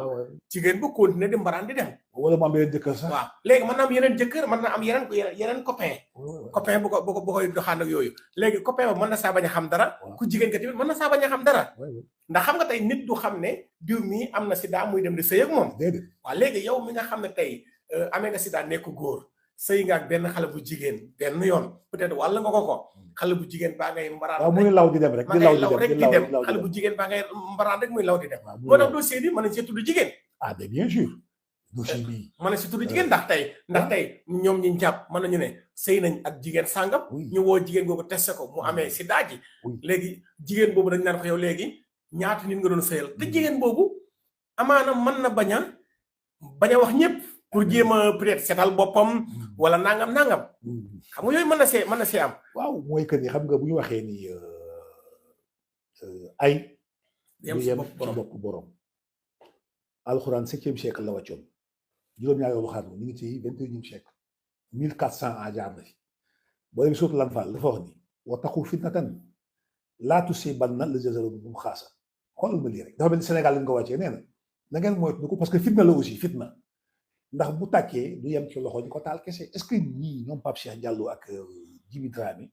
[SPEAKER 1] jigéen bu continuer di mbaraan di dem.
[SPEAKER 2] wala mu am yeneen jëkkër sax.
[SPEAKER 1] waaw léegi mën na am yeneen jëkkër mën na am yeneen copain bu koy doxaan ak yooyu léegi copain ba mën na saa bañ a xam dara. ku jigéen ka tamit mën na saa bañ a xam dara. ndax xam nga tey nit du xam ne diw mii am na sida muy dem di sëy ak moom. waaw léegi yow mi nga xam ne tey amee nga sida nekk góor sëy nga ak benn xale bu jigéen benn yoon peut-être wàll nga ko xale bu jigéen baa ngay mbaraan.
[SPEAKER 2] waaw muy law di dem rek di dem
[SPEAKER 1] xale bu jigéen baa ngay mbaraan rek muy law di dem. moo tax dossier bi mën nañ see tudd jigéen.
[SPEAKER 2] mais bien sûr. dossier bi
[SPEAKER 1] mën nañ si tudd jigéen ndax tey ñoom ñi jàpp mën nañu ne sëy nañ ak jigéen sàngam. ñu woo jigéen googu testé ko mu amee si daaji. léegi jigéen boobu dañ naan ko yow léegi ñaata nit nga doon sëyal te jigéen boobu amaana mën na bañ a wax ñëpp pour jéem a peut-être seetal boppam wala nangam xam nga yooyu mën na see am.
[SPEAKER 2] waaw mooy que ni xam nga bu ñu waxee ni ay.
[SPEAKER 1] yem si bopp
[SPEAKER 2] borom. alxuraan 7e siècle la wàccoon juróom-ñaareelu xarnu ñu ngi ci 21e siècle 1400 ans jaar na fi boo demee suutu Lanfaal dafa wax ni wattaqu fitnatan laa tusiibanna llaziina zalamu minkum xaassa xoolal ma lii rek dafa mel ni Sénégal lañ ko wàccee nee na ngeen moytu ko parce que fitna la aussi fitna ndax bu tàkkee du yem ci loxo ñu ko taal kese est-ce que ñii ñoom Pape Cheikh Diallo ak Djiby Dramé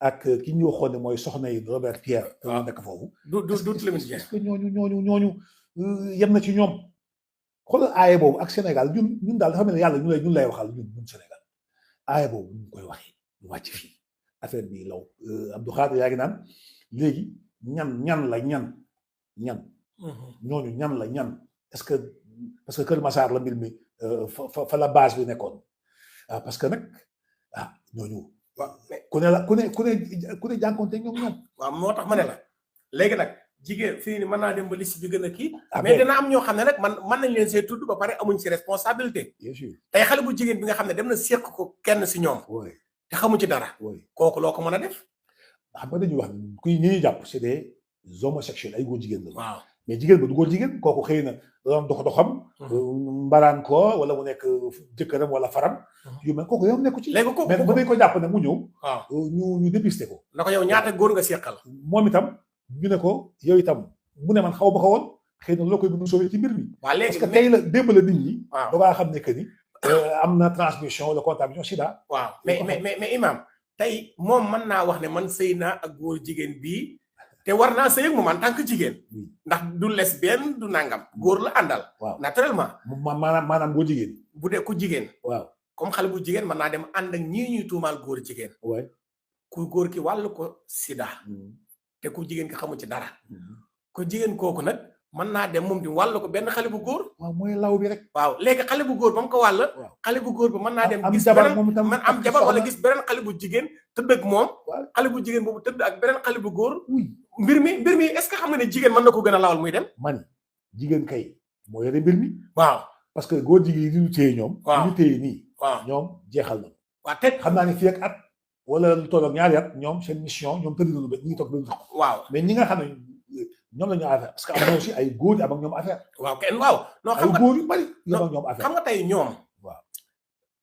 [SPEAKER 2] ak ki ñu waxoon ne mooy soxna yi Robert Pierre. waaw nekk foofu. est-ce que ñooñu yem na ci ñoom xoolal aaye boobu ak Sénégal ñun daal dafa mel ni yàlla ñun lay waxal ñun Sénégal aaye boobu ñu koy waxee ñu wàcc fii affaire bi law Abdou Khadre yaa ngi naan léegi ñan la ñooñu ñan la est-ce que parce que Kër Massar la mbir mi fa la base bi nekkoon parce que nag ñooñu.
[SPEAKER 1] waaw
[SPEAKER 2] ku ne jànkoonte ñoom.
[SPEAKER 1] waaw moo tax ma ne la léegi nag. jigéen fii ni mën naa dem ba liste bi gën a kii. mais dina am ñoo xam ne rek mën nañ leen see tudd ba pare amuñ si responsabilité.
[SPEAKER 2] bien sûr
[SPEAKER 1] tey xale bu jigéen bi nga xam ne dem na seq ko kenn si ñoom. te xamu ci dara. kooku loo ko mën a def.
[SPEAKER 2] xam nga dañuy wax kuy ñi ñuy jàpp c'est des homosexuels ay góor jigéen la.
[SPEAKER 1] waaw
[SPEAKER 2] mais jigéen ba du góor jigéen kooku xëy na doon doxam mbaraan ko wala mu nekk jëkkëram wala faram yu mel kooku yow nekku ci
[SPEAKER 1] léegi ko
[SPEAKER 2] mais ba dañ ko jàpp ne mu ñëw
[SPEAKER 1] waaw
[SPEAKER 2] ñu dépisté ko
[SPEAKER 1] na ko yow ñaata góor nga seqal
[SPEAKER 2] moom itam ñu ne ko yow itam mu ne man xaw ma ko woon xëy na loo koy mën a sauver ci mbir mi
[SPEAKER 1] waaw léegi
[SPEAKER 2] parce que tey la démb la nit ñi
[SPEAKER 1] waaw
[SPEAKER 2] da ngaa xam ne que ni am na transmission wala contamination sida
[SPEAKER 1] waaw mais imam tey moom mën naa wax ne man sëy naa ak góor jigéen bii te war naa sëy ak moom en tant que jigéen ndax du lesbienne du nangam góor la àndal
[SPEAKER 2] waaw
[SPEAKER 1] naturellement
[SPEAKER 2] maanaam góor jigéen
[SPEAKER 1] bu dee ku jigéen
[SPEAKER 2] waaw
[SPEAKER 1] comme xale bu jigéen mën naa dem ànd ak ñii ñuy tuumaal góor jigéen
[SPEAKER 2] waay
[SPEAKER 1] ku góor ki wàllu ko sida te ku jigéen ki xamu ci dara ku jigéen kooku nag mën naa dem moom di wàll ko benn xale bu góor
[SPEAKER 2] waaw mooy law bi rek
[SPEAKER 1] waaw léegi xale bu góor ba mu ko wàll xale bu góor ba mën naa dem gis
[SPEAKER 2] jabar
[SPEAKER 1] beneen
[SPEAKER 2] moom itam
[SPEAKER 1] man am jabar wala gis beneen xale bu jigéen tëdd ak moom xale bu jigéen boobu tëdd ak beneen xale bu góor mbir mi est-ce que xam nga ne jigéen mën na ko gën a lawal muy dem
[SPEAKER 2] man jigéen kay moo yore mbir mi
[SPEAKER 1] waaw
[SPEAKER 2] parce que góor jigéen yi ñu téye ñoom ñu téye nii
[SPEAKER 1] waaw
[SPEAKER 2] ñoom jeexal na
[SPEAKER 1] waaw te
[SPEAKER 2] xam naa ne fii ak at wala lu toll ak ñaari at ñoom seen mission ñoom tëdd nañu ba ñu ngi toog benn sax
[SPEAKER 1] waaw
[SPEAKER 2] mais ñi nga xam ne ñoom la ñu affaire parce que am na aussi ay góor am ak ñoom affaire
[SPEAKER 1] waaw kenn waaw non xam
[SPEAKER 2] ay
[SPEAKER 1] nga
[SPEAKER 2] góor yu bari yu am ak ñoom affaire
[SPEAKER 1] xam nga tey ñoom
[SPEAKER 2] waaw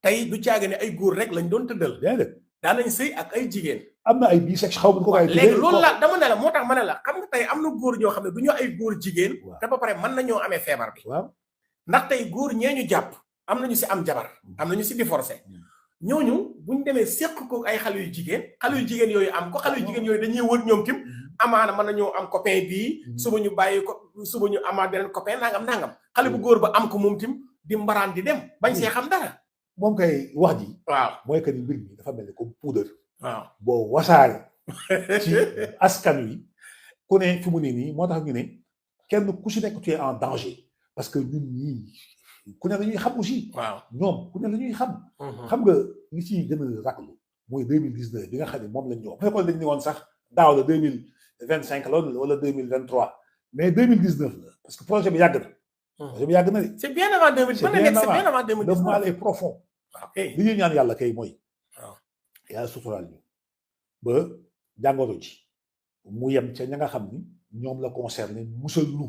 [SPEAKER 1] tey du caage ne ay góor rek lañ doon tëddal
[SPEAKER 2] déedéet
[SPEAKER 1] daanañ sëy ak ay jigéen
[SPEAKER 2] am na ay bisex xaw ma ko ay
[SPEAKER 1] léegi loolu la dama ne la moo tax ma ne la xam nga tey am na góor ñoo xam ne du ñu ay góor jigéen te ba pare mën nañoo amee feebar bi
[SPEAKER 2] waaw
[SPEAKER 1] ndax tey góor ñee ñu jàpp am nañu si am jabar am nañu si divorcé ñooñu buñ demee séq ko ay xale yu jigéen yooyu am ko xale yu jigéen yooyu dañuy wër ñoom tim amaana mën nañoo am copain bii suba ñu bàyyi ko suba ñu amaat beneen copain nangam xale bu góor ba am ko moom tim di mbaraan di dem bañ see xam dara
[SPEAKER 2] moom kay wax ji
[SPEAKER 1] waaw
[SPEAKER 2] mooy que ni mbir mi dafa mel ni comme poudre
[SPEAKER 1] waaw
[SPEAKER 2] boo wasaare ci askan wi ku ne fi mu ne nii moo tax ñu ne kenn ku si nekk tu es en danger parce que ñun ñii ku ne lañuy xam aussi
[SPEAKER 1] waaw
[SPEAKER 2] ñoom ku ne lañuy xam xam nga li ci gën a raklu mooy 2019 bi nga xam ne moom lañ ñëw bu fekkoon dañ ne woon sax daaw la 2025 loolu wala 2023 mais 2019 la parce que projet bi yàgg na projet bi yàgg na de
[SPEAKER 1] c'est bien avant 2019
[SPEAKER 2] le mal est profond li ñuy ñaan yàlla kay mooy yàlla suturaal ñu ba jàngoro ji mu yem ca ña nga xam ni ñoom la concerné musal nu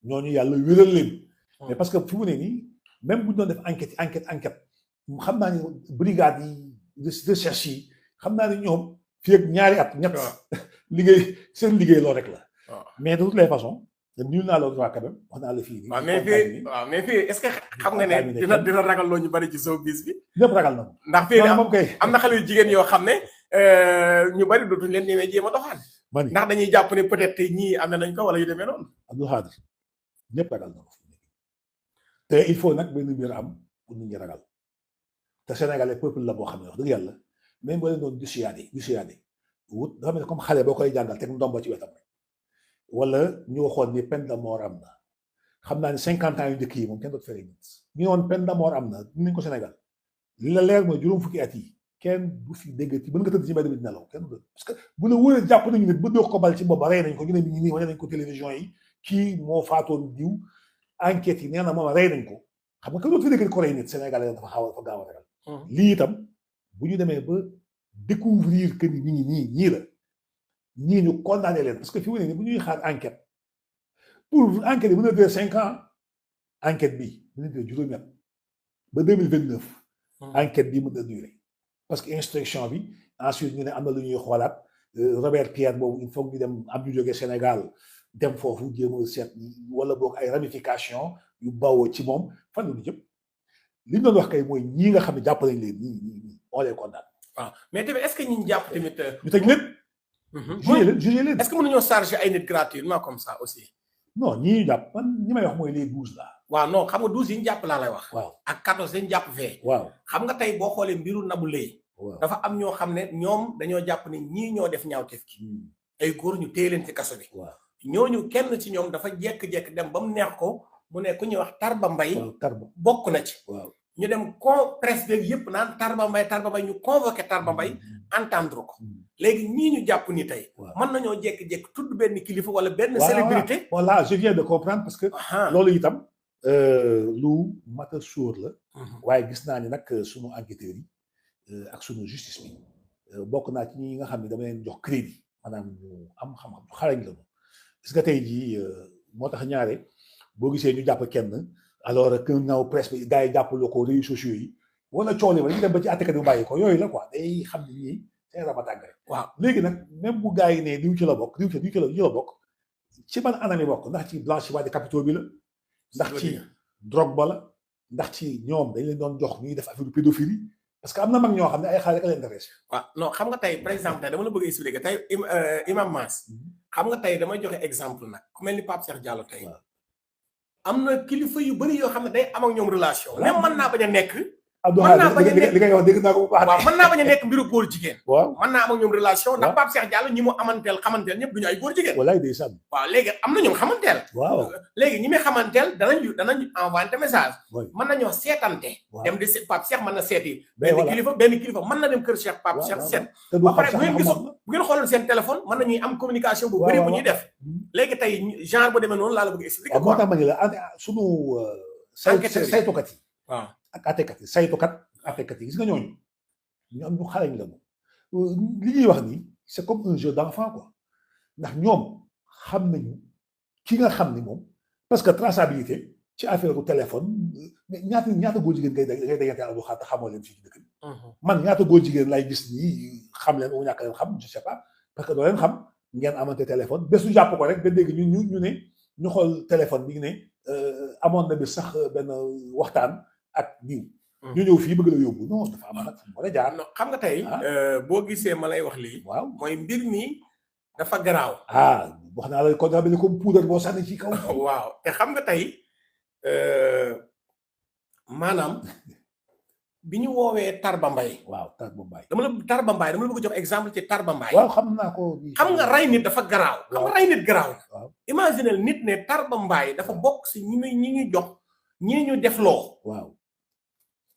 [SPEAKER 2] ñooñu yàlla wéral leen mais parce que fi mu ne nii même bu ñu doon def enquête xam naa ni brigade yi recherche yi xam naa ni ñoom fii ak ñaari at ñett liggéey seen liggéey loolu rek la mais de toutes les façons nul naa la droit quand même wax naa la fii nii
[SPEAKER 1] mais fii est-ce que xam nga ne dina ragal loo ñu bari ci showbiz bi
[SPEAKER 2] ñëpp ragal na
[SPEAKER 1] ndax fii
[SPEAKER 2] moom kay
[SPEAKER 1] am na xale yu jigéen yoo xam ne ñu bari dootuñ leen ñemee jéem a doxaan ndax dañuy jàpp ne peut-être tey ñii am nañ ko wala yu demee noonu
[SPEAKER 2] Abdou Khadre ñëpp ragal na ko te il faut nag benn mbir am pour nit ñi ragal te sénégalais peuple la boo xam ne wax dëgg yàlla même boo leen doon dissuadé wut dafa mel ne comme xale boo koy jàngal teg ndomba ci wetam rek wala ñu waxoon ni peine de mort am na xam naa ni 50 ans yu njëkk yi moom kenn dootu fere nit ñu woon peine de mort am na dinañ ko Sénégal li la leer mooy juróom fukki at yi kenn du fi déggati mën nga tëdd ci mbedd bi di nelaw kenn du parce que bu la wóoree jàpp nañu nit ba doo ko bal ci bopp rey nañ ko ñu ne mi ngi nii wane nañ ko télévision yi kii moo faatoon diw enquête yi nee na moom rey nañ ko xam nga kenn dootu fi dégg ko rey nit Sénégalais dafa gaaw a ragal lii itam bu ñu demee ba découvrir que ni ñi ngi ñii la ñii ñu condamné leen parce que fi mu ne nii bu ñuy xaar enquête pour enquête yi mën na durer 5 ans enquête bi mën na durer juróomi at ba 2029 enquête bi mën na durer parce que instruction bi ensuite ñu ne am na lu ñuy xoolaat Robert Pierre boobu il faut ñu dem am ñu jógee Sénégal dem foofu jéem a seet wala boog ay ramification yu bawoo ci moom fan la ñu jëm li ñu doon wax kay mooy ñii nga xam ne jàpp nañ leen ñii on les condamne.
[SPEAKER 1] waaw mais tamit est-ce que ñi jàpp tamit.
[SPEAKER 2] ñu tëj leen. jugé leen
[SPEAKER 1] est-ce que mënuñoo charger ay nit gratuitement comme ça aussi.
[SPEAKER 2] non ñii ñu jàpp man ñi may wax mooy les 12 là.
[SPEAKER 1] waaw non xam nga 12 yi ñu jàpp laa lay wax.
[SPEAKER 2] waaw
[SPEAKER 1] ak 14 yi ñu jàpp fee.
[SPEAKER 2] waaw
[SPEAKER 1] xam nga tey boo xoolee mbiru Nabou Leye. dafa am ñoo xam ne ñoom dañoo jàpp ne ñii ñoo def ñaawteef gi. ay góor ñu téye leen ci kaso bi.
[SPEAKER 2] waaw
[SPEAKER 1] ñooñu kenn ci ñoom dafa jékki-jékki dem ba mu neex ko mu ne ku ñuy wax Tarba Mbaye.
[SPEAKER 2] Tarba
[SPEAKER 1] bokk na ci.
[SPEAKER 2] waaw
[SPEAKER 1] ñu dem presse beeg yëpp naan Tarba Mbaye ñu convoqué Tarba Mbaye entendre ko léegi ñii ñu jàpp ni tey. mën nañoo jékki-jékki tudd benn kilifa wala benn célébrité.
[SPEAKER 2] voilà je viens de comprendre parce que. loolu itam lu mat a sóor la. waaye gis naa ni nag sunu enquêteurs yi ak sunu justice bi bokk naa ci ñi nga xam ne dama leen jox crédit maanaam ñu am xam-xam xarañ la ñu. gis nga tey jii moo tax ñaare boo gisee ñu jàpp kenn alors que naw presse bi gars yi jàppaloo ko réseaux sociaux yi wala coono yi ñu dem ba ci àttekat yu bàyyi ko yooyu la quoi day xam ne ñii c'est rabatàgg rek.
[SPEAKER 1] waaw
[SPEAKER 2] léegi nag même bu gars yi ne diw ci la bokk diw ci la bokk ci ban anam yi bokk ndax ci blanchiment de capitaux bi la ndax ci drogue ba la ndax ci ñoom dañ leen doon jox ñuy def affaire pédophilie parce que am na mag ñoo xam ne ay xale rek a leen intéressé.
[SPEAKER 1] waaw non xam nga tey par exemple tey dama la bëgg a expliquer tey Imam Mass xam nga tey damay joxe exemple nag ku mel ni Pape Cheikh Diallo tey am na kilifa yu bëri yoo xam ne day am ak ñoom relation. même mën naa bañ a nekk. mën naa bañ a nekk
[SPEAKER 2] li ngay wax dégg naa ko bu baax.
[SPEAKER 1] waaw mën naa bañ a nekk mbiru góor jigéen.
[SPEAKER 2] waaw
[SPEAKER 1] mën naa am ak ñoom relation ndax Pape Cheikh Diallo ñi mu xamanteel ñëpp duñu ay góor jigéen.
[SPEAKER 2] walaay day sàmm.
[SPEAKER 1] waaw léegi am na ñoom xamanteel.
[SPEAKER 2] waaw
[SPEAKER 1] léegi ñi muy xamanteel danañ envoyé message.
[SPEAKER 2] oui
[SPEAKER 1] mën nañoo seetante.
[SPEAKER 2] waaw
[SPEAKER 1] dem di Pape Cheikh mën na seeti.
[SPEAKER 2] mais
[SPEAKER 1] benn kilifa mën na dem kër Cheikh Pape Cheikh seet.
[SPEAKER 2] te du
[SPEAKER 1] ba pare
[SPEAKER 2] xam
[SPEAKER 1] bu ngeen
[SPEAKER 2] sax
[SPEAKER 1] gisul bu ngeen xooloon seen téléphone mën nañuy am communication bu bëri bu ñuy def. léegi tey genre bu demee noonu laa la bëgg expliquer.
[SPEAKER 2] moo tax ma ne la sunu saytukat yi.
[SPEAKER 1] waaw
[SPEAKER 2] ak àttekat yi saytukat àttekat yi gis nga ñooñu ñu am ñu xarañ la li ñuy wax nii c'est comme un jeu d'enfant quoi ndax ñoom xam nañu ki nga xam ni moom parce que traçabilité ci affaire u téléphone mais ñaata góor jigéen ngay dégante ak lu xaar te xamoo leen fii ci dëkk bi man ñaata góor jigéen lay gis nii xam leen ou ñàkk leen xam je sais pas parce que doo leen xam ngeen amante téléphone bés su jàpp ko rek ba dégg ñu ne ñu xool téléphone bi ne amoon na bi sax benn waxtaan ak diw ñu ñëw fii bëgg la yóbbu non dafa am nag fu mu war a jaar.
[SPEAKER 1] non xam nga tey boo gisee ma lay wax lii.
[SPEAKER 2] waaw
[SPEAKER 1] mooy mbir mi dafa garaaw.
[SPEAKER 2] wax naa la kon daa mel ni comme poudre boo sànni ci kaw.
[SPEAKER 1] waaw te xam nga tey maanaam bi ñu woowee Tarba Mbaye.
[SPEAKER 2] waaw Tarba Mbaye.
[SPEAKER 1] dama la bëgg jox exemple ci Tarba Mbaye.
[SPEAKER 2] waaw xam naa ko.
[SPEAKER 1] xam nga rey nit dafa garaaw. xam nga rey nit garaaw.
[SPEAKER 2] waaw
[SPEAKER 1] imaginer nit ne Tarba Mbaye dafa bokk si ñi ñu jox ñi ñu defloo.
[SPEAKER 2] waaw.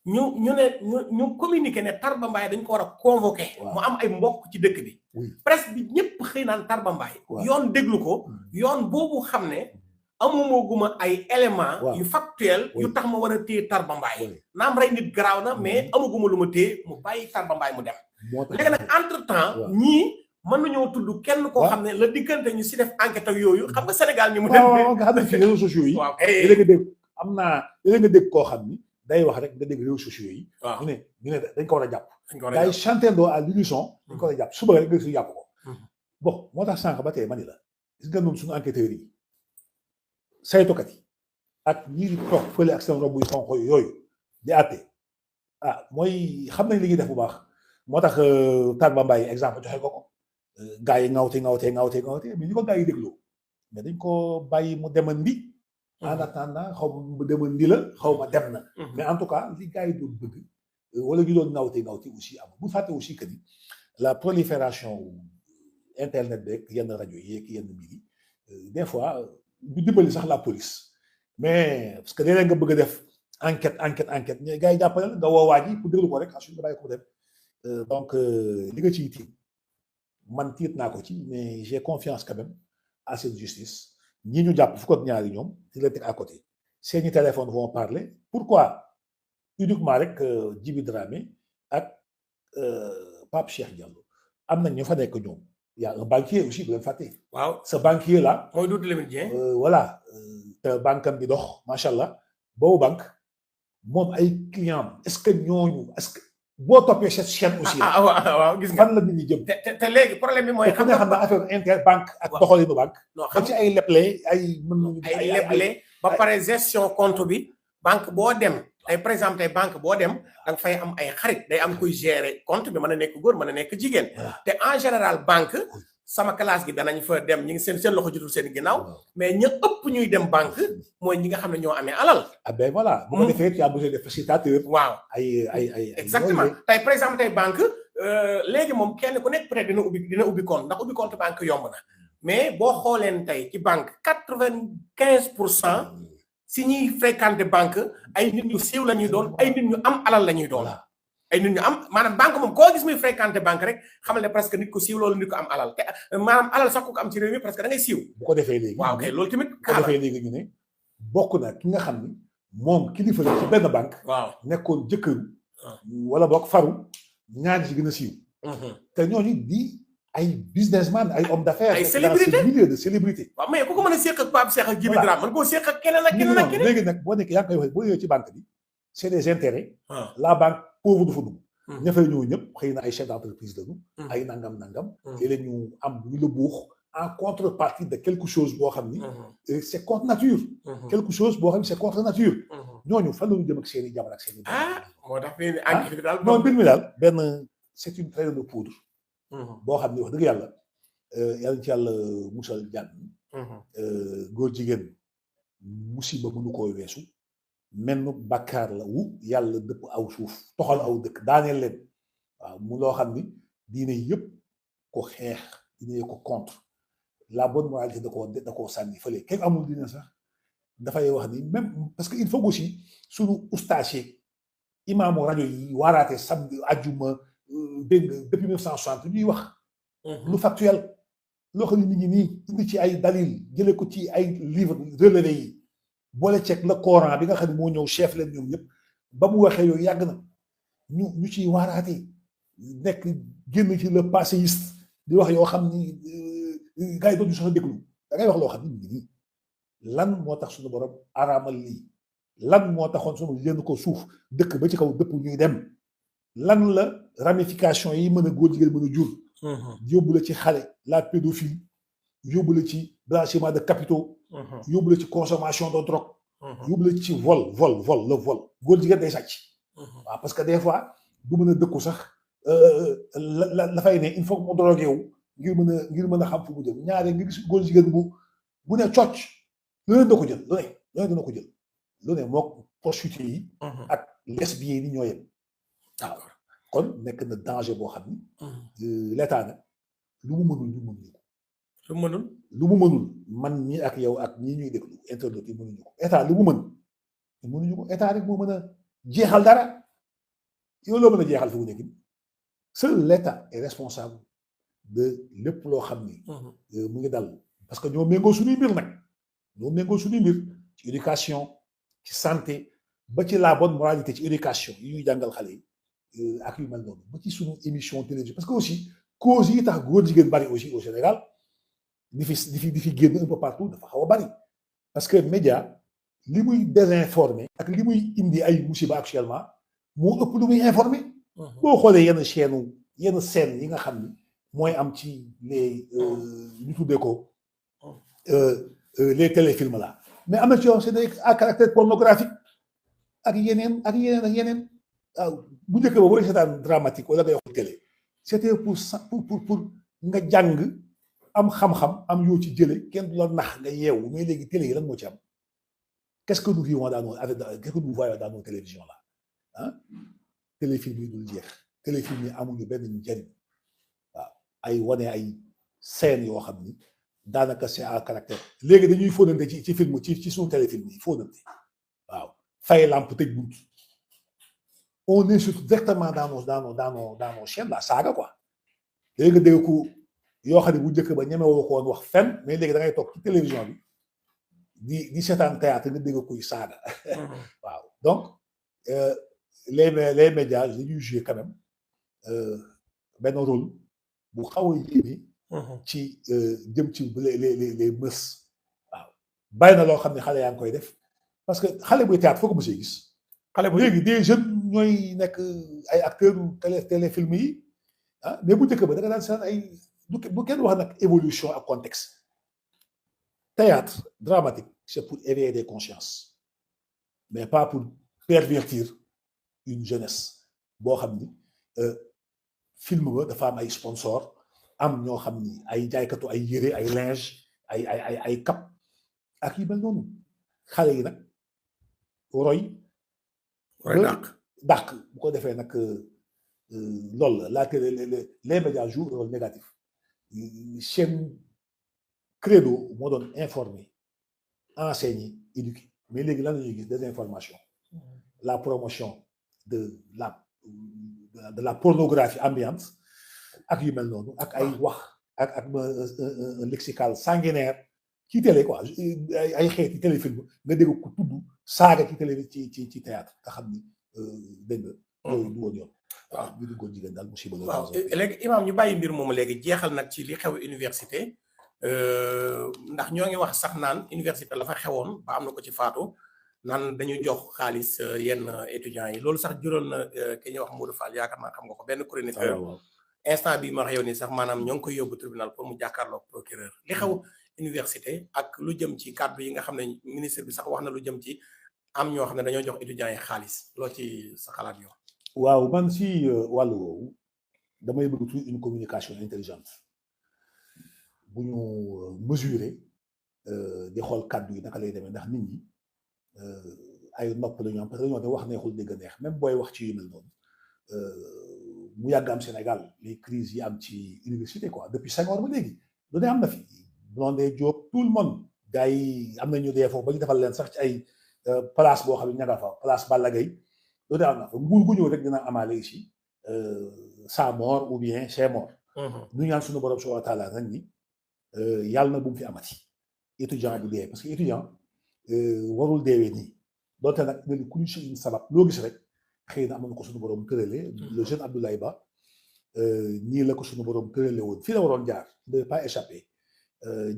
[SPEAKER 1] ñu communiqué ne Tarba Mbaye dañ ko war a convoqué. mu am ay mbokk ci dëkk bi. presse bi ñëpp xëy naan Tarba Mbaye. yoon déglu ko. yoon boobu xam ne amumaguma ay éléments. yu factuel yu tax ma war a téye Tarba Mbaye. naam rey nit garaaw na mais amaguma lu ma téye mu bàyyi Tarba Mbaye mu dem. léegi nag entre temps ñii mën nañoo tudd kenn koo xam ne la diggante ñu si def enquête ak yooyu xam nga Sénégal ñu mu dem.
[SPEAKER 2] waaw nga xam ne fii réseaux sociaux yi.
[SPEAKER 1] waaw
[SPEAKER 2] léegi nga dégg am naa léegi nga dégg koo xam ni. day wax rek nga dégg réseaux sociaux yi.
[SPEAKER 1] waaw
[SPEAKER 2] ñu ne dañ ko war a jàpp.
[SPEAKER 1] dañ ko war a jàpp
[SPEAKER 2] day chanter à l'unisson dañ ko war a jàpp suba rek nga si jàpp ko. bon moo tax sànq ba tey ma ni la gis nga noonu suñu enquêteurs yi saytukat yi ak ñi di toog fële ak seen rob yu xonq yooyu di àtte mooy xam nañ li ñuy def bu baax moo tax Tarba Mbaye exemple joxe ko gars yi ŋawte mais ni ko gars yi dégloo mais dañ ko bàyyi mu demandi. en attendant xaw ma demandi la xaw ma dem na. mais en tout cas li gars yi doon bëgg wala ñu doon ŋawte aussi am bu fàtte aussi que ni la prolifération internet beeg yenn rajo yeeg yenn mbir yi des fois du dimbali sax la police mais parce que léeg-léeg nga bëgg a def enquête mais gars yi jàppale la nga woo waa ji pour déglu ko rek ensuite nga bàyyi ko dem donc li nga ciy tiit man tiit naa ko ci mais j'ai confiance quand même à cette justice. ñi ñu jàpp fukk ak ñaari ñoom di la teg à côté seeni téléphones vont parler pourquoi uniquement rek Djiby Dramé ak Pape Cheikh Diallo am na ñu fa nekk ñoom y a un banquier aussi bu leen fàtte.
[SPEAKER 1] waaw
[SPEAKER 2] ce banquier là.
[SPEAKER 1] mooy Doudou Lamine Dieng.
[SPEAKER 2] voilà te banque am bi dox macha allah boobu banque moom ay clients est-ce que ñooñu est-ce que boo toppee cette chaîne aussi.
[SPEAKER 1] waaw gis nga
[SPEAKER 2] fan la nit ñi jëm.
[SPEAKER 1] te léegi problème bi mooy.
[SPEAKER 2] xam nga affaire interbanque ak doxalinu banque.
[SPEAKER 1] non
[SPEAKER 2] xam ci ay leble ay.
[SPEAKER 1] ay leble ba pare gestion compte bi banque boo dem tey par exemple tey banque boo dem da nga fay am ay xarit day am kuy gérer compte bi mën a nekk góor mën a nekk jigéen. te en général banque sama classe gi danañ fa dem ñi ngi seen loxo jotul seen ginnaaw mais ña ëpp ñuy dem banque mooy ñi nga xam ne ñoo amee alal.
[SPEAKER 2] ah ben voilà. bu ko defee tu as besoin de facilitateur.
[SPEAKER 1] waaw
[SPEAKER 2] ay
[SPEAKER 1] exactement tey par exemple tey banque léegi moom kenn ku nekk peut-être dina ubbi compte ndax ubbi compte banque yomb na mais boo xooleen tey ci banque 95% si ñuy fréquenter banque ay nit ñu siiw la ñuy doon ay nit ñu am alal la ñuy doon. ay nit ñu am maanaam banque moom koo gis muy fréquenter banque rek xamal ne presque nit ko siiw loolu nit ko am alal te maanaam alal sax ku ko am ci réew mi presque da ngay siiw.
[SPEAKER 2] bu ko defee léegi.
[SPEAKER 1] waaw kay loolu tamit.
[SPEAKER 2] bu ko defee léegi ñu ne bokk na ki nga xam ni moom kilifa la ci benn banque.
[SPEAKER 1] waaw
[SPEAKER 2] nekkoon jëkkëru. wala boog faru ñaar ci gën a siiw. te ñooñu di ay businessman ay homme d'affaires.
[SPEAKER 1] ay
[SPEAKER 2] dans
[SPEAKER 1] célébrité
[SPEAKER 2] ce milieu de célébrité.
[SPEAKER 1] waaw mais ku ko mën a seq ak Pape Cheikh ak Djiby
[SPEAKER 2] Voilà.
[SPEAKER 1] Dramé man koo seq ak keneen ak keneen ak keneen.
[SPEAKER 2] léegi nag boo nekkee yaa ngi koy waxee boo ñëwee ci banque bi c'est des intérêts.
[SPEAKER 1] ah
[SPEAKER 2] la banque pauvre du fa dugg.
[SPEAKER 1] Mhm.
[SPEAKER 2] ña fay ñëw ñëpp xëy na ay chef d'entreprise lañu.
[SPEAKER 1] Mhm.
[SPEAKER 2] ay nangam.
[SPEAKER 1] Mhm.
[SPEAKER 2] te leen ñu am ñu la buux en contrepartie de quelque chose boo xam ni.
[SPEAKER 1] Mhm.
[SPEAKER 2] c'est contre nature.
[SPEAKER 1] Mhm.
[SPEAKER 2] quelque chose boo xam ni c'est contre nature.
[SPEAKER 1] Mhm.
[SPEAKER 2] ñooñu fan la ñu jëm ak seen i jabar ak seen i.
[SPEAKER 1] ah moo tax fii
[SPEAKER 2] Ah.
[SPEAKER 1] enquête bi daal.
[SPEAKER 2] non mbir mi daal benn c'est une traînée de poudre
[SPEAKER 1] Mhm.
[SPEAKER 2] boo xam ni wax dëgg yàlla yàlla ci yàlla musal jàmm.
[SPEAKER 1] Mhm.
[SPEAKER 2] góor jigéen musiba mënu koo weesu menn bàkkaar la wu yàlla dëpp aw suuf toxal aw dëkk daaneel leen waaw mu loo xam ni diine yëpp ko xeex diine ko contre la bonne moralité da koo sànni fële kenn amul diine sax dafay wax ni même parce que il faut aussi suñu ustaas yi imaamu rajo yi waaraate samedi ajjuma dégg nga depuis 1960 ñuy wax lu factuel loo xam ne nit ñi nii indi ci ay dalil jëlee ko ci ay livre relevé yi boole ceeg le Coran bi nga xam ne moo ñëw chef leen ñoom ñëpp ba mu waxee yooyu yàgg na ñu ciy waaraate nekk génn ci le passéiste di wax yoo xam ni gars yi doon ñu soxla déglu da ngay wax loo xam ne nit ñi nii lan moo tax suñu borom araamal lii lan moo taxoon suñu yéen ko suuf dëkk ba ci kaw dëpp ñuy dem lan la ramification yi mën a góor jigéen mën a jur. yóbbu la ci xale la pédophilie yóbbu la ci blanchiment de capitaux. yóbbu la ci consommation de drogue. yóbbu la ci vol le vol góor jigéen day sàcc. waaw parce que des fois du mën a dëkku sax la fay ne il faut que mu drogué wu ngir mën a xam fu mu jëm ñaare nga gis góor jigéen bu ne cocc lu ne dina ko jël lu ne mook prostituées yi. ak lesbiennes yi ñoo yem.
[SPEAKER 1] d'accord
[SPEAKER 2] kon nekk na danger boo xam ni. l'état nag lu mu mënul ñu mënuñu ko. lu mu mënul man ñi ak yow ak ñi ñuy déglu internet yi mënuñu ko état lu mu mënuñu ko état rek moo mën a jeexal dara yow loo mën a jeexal fi mu nekk nii seul l'état est responsable de lépp loo xam ni. mu ngi dal parce que ñoo méngoo suñuy mbir nag ñoo méngoo suñuy mbir ci éducation ci santé ba ci la bonne moralité ci éducation yi ñuy jàngal xale yi. ak yu mel noonu ba ci suñu émission télévision parce que aussi cause yi tax góor jigéen bari aussi au Sénégal di fi génn un peu partout dafa xaw a bari parce que média li muy désinformer ak li muy indi ay musiba actuellement moo ëpp lu muy informer. boo xoolee yenn scène yi nga xam ni mooy am ci les ñu tuddee ko les téléfilms là mais am na ci yoo xam c'est à caractère pornographique ak yeneen. waaw bu njëkk ba boo seetaan dramatique wala ngay wax télé c'était pour nga jàng am xam-xam am yoo ci jële kenn du la nax nga yeewu mais léegi télé yi lan moo ci am qu'est-ce que nous vivons qu'est-ce que nous voyons dans nos télévisions là ah téléfilm yi dul jeex téléfilm yi amuñu benn njariñ waaw ay wane ay scènes yoo xam ni daanaka c'est à caractère léegi dañuy fóonante ci film ci suñu téléfilm yi fóonante waaw fay lampe tëj bunt on insulte directement dans nos chaînes la saaga quoi léegi nga dégg ko yoo xam ne bu njëkk ba ñemewoo ko woon wax fenn mais léegi da ngay toog ci télévision bi di seetaan théâtre nga dégg koy saaga. waaw donc les médias dañuy jouer quand même benn rôle bu xaw a yéeme. ci jëm ci les mœurs. waaw bàyyi na loo xam ne xale yaa ngi koy def parce que xale buy théâtre foo ko mësee gis. xale bu léegi des jeunes ñooy nekk ay acteurs téléfilm yi ah mais bu njëkk ba da nga daan seen ay bu kenn wax nag évolution ak contexte. Théâtre dramatique c'est pour éveiller des consciences mais pas pour pervertir une jeunesse boo xam ni film ba dafa am ay sponsor am ñoo xam ni ay jaaykatu ay yére ay linge ay cap ak yu mel noonu xale yi nag roy dàq bu ko defee nag loolu la télé les médias jouent un rôle négatif chaîne credo moo doon informer enseigner éduquer mais léegi lan la ñuy gis désinformation la promotion de la pornographie ambiante ak yu mel noonu ak ay wax ak un lexical sanguinaire ci télé quoi ay xeeti téléfilm nga dégg ko tudd saaga ci télé ci théâtre nga xam ni dégg nga loolu du woon yoon waaw bi du góor jigéen daal musiba la.
[SPEAKER 1] waaw léegi imaam ñu bàyyi mbir moomu léegi jeexal nag ci li xew université ndax ñoo ngi wax sax naan université la fa xewoon ba am na ko ci faatu naan dañu jox xaalis yenn étudiants yi loolu sax juróon na ki ñuy wax Modou Fall yaakaar naa xam nga ko benn chroniqueur instant bi ma wax yow nii sax maanaam ñoo ngi koy yóbbu tribunal pour mu jàkkaarloog procureur li xew université ak lu jëm ci kàddu yi nga xam ne ministre bi sax wax na lu jëm ci am ñoo xam ne dañoo jox étudiants yi xaalis loo ci sa xalaat yow.
[SPEAKER 2] waaw man si wàllu woowu damay bëgg toujours une communication intelligente bu ñu mesurer di xool kàddu yi naka lay demee ndax nit ñi ay nopp la ñu am parce que dañoo ne wax neexul dégg neex même booy wax ci yu mel noonu mu yàgg am Sénégal les crises yi am ci université quoi depuis 5 ans ba léegi lu ne am na fi Blondin Diop tout le monde gars yi am nañu dee foofu ba ñu defal leen sax ci ay place boo xam ne ña nga fa place Balla Gaye lu ne am na fa nguur gu ñëw rek dina amaale ici sa mort ou bien c'est mort. ñu ñaan suñu borom subhanahu wa taala nag ni yàlla na bu mu fi amati étudiant bu dee parce que étudiant warul deewee nii donte nag ne ku ñu si sabab loo gis rek xëy na am na ko suñu borom tëralee. le jeune Abdoulaye Ba nii la ko suñu borom tëralee woon fii la waroon jaar ne devait pas échapper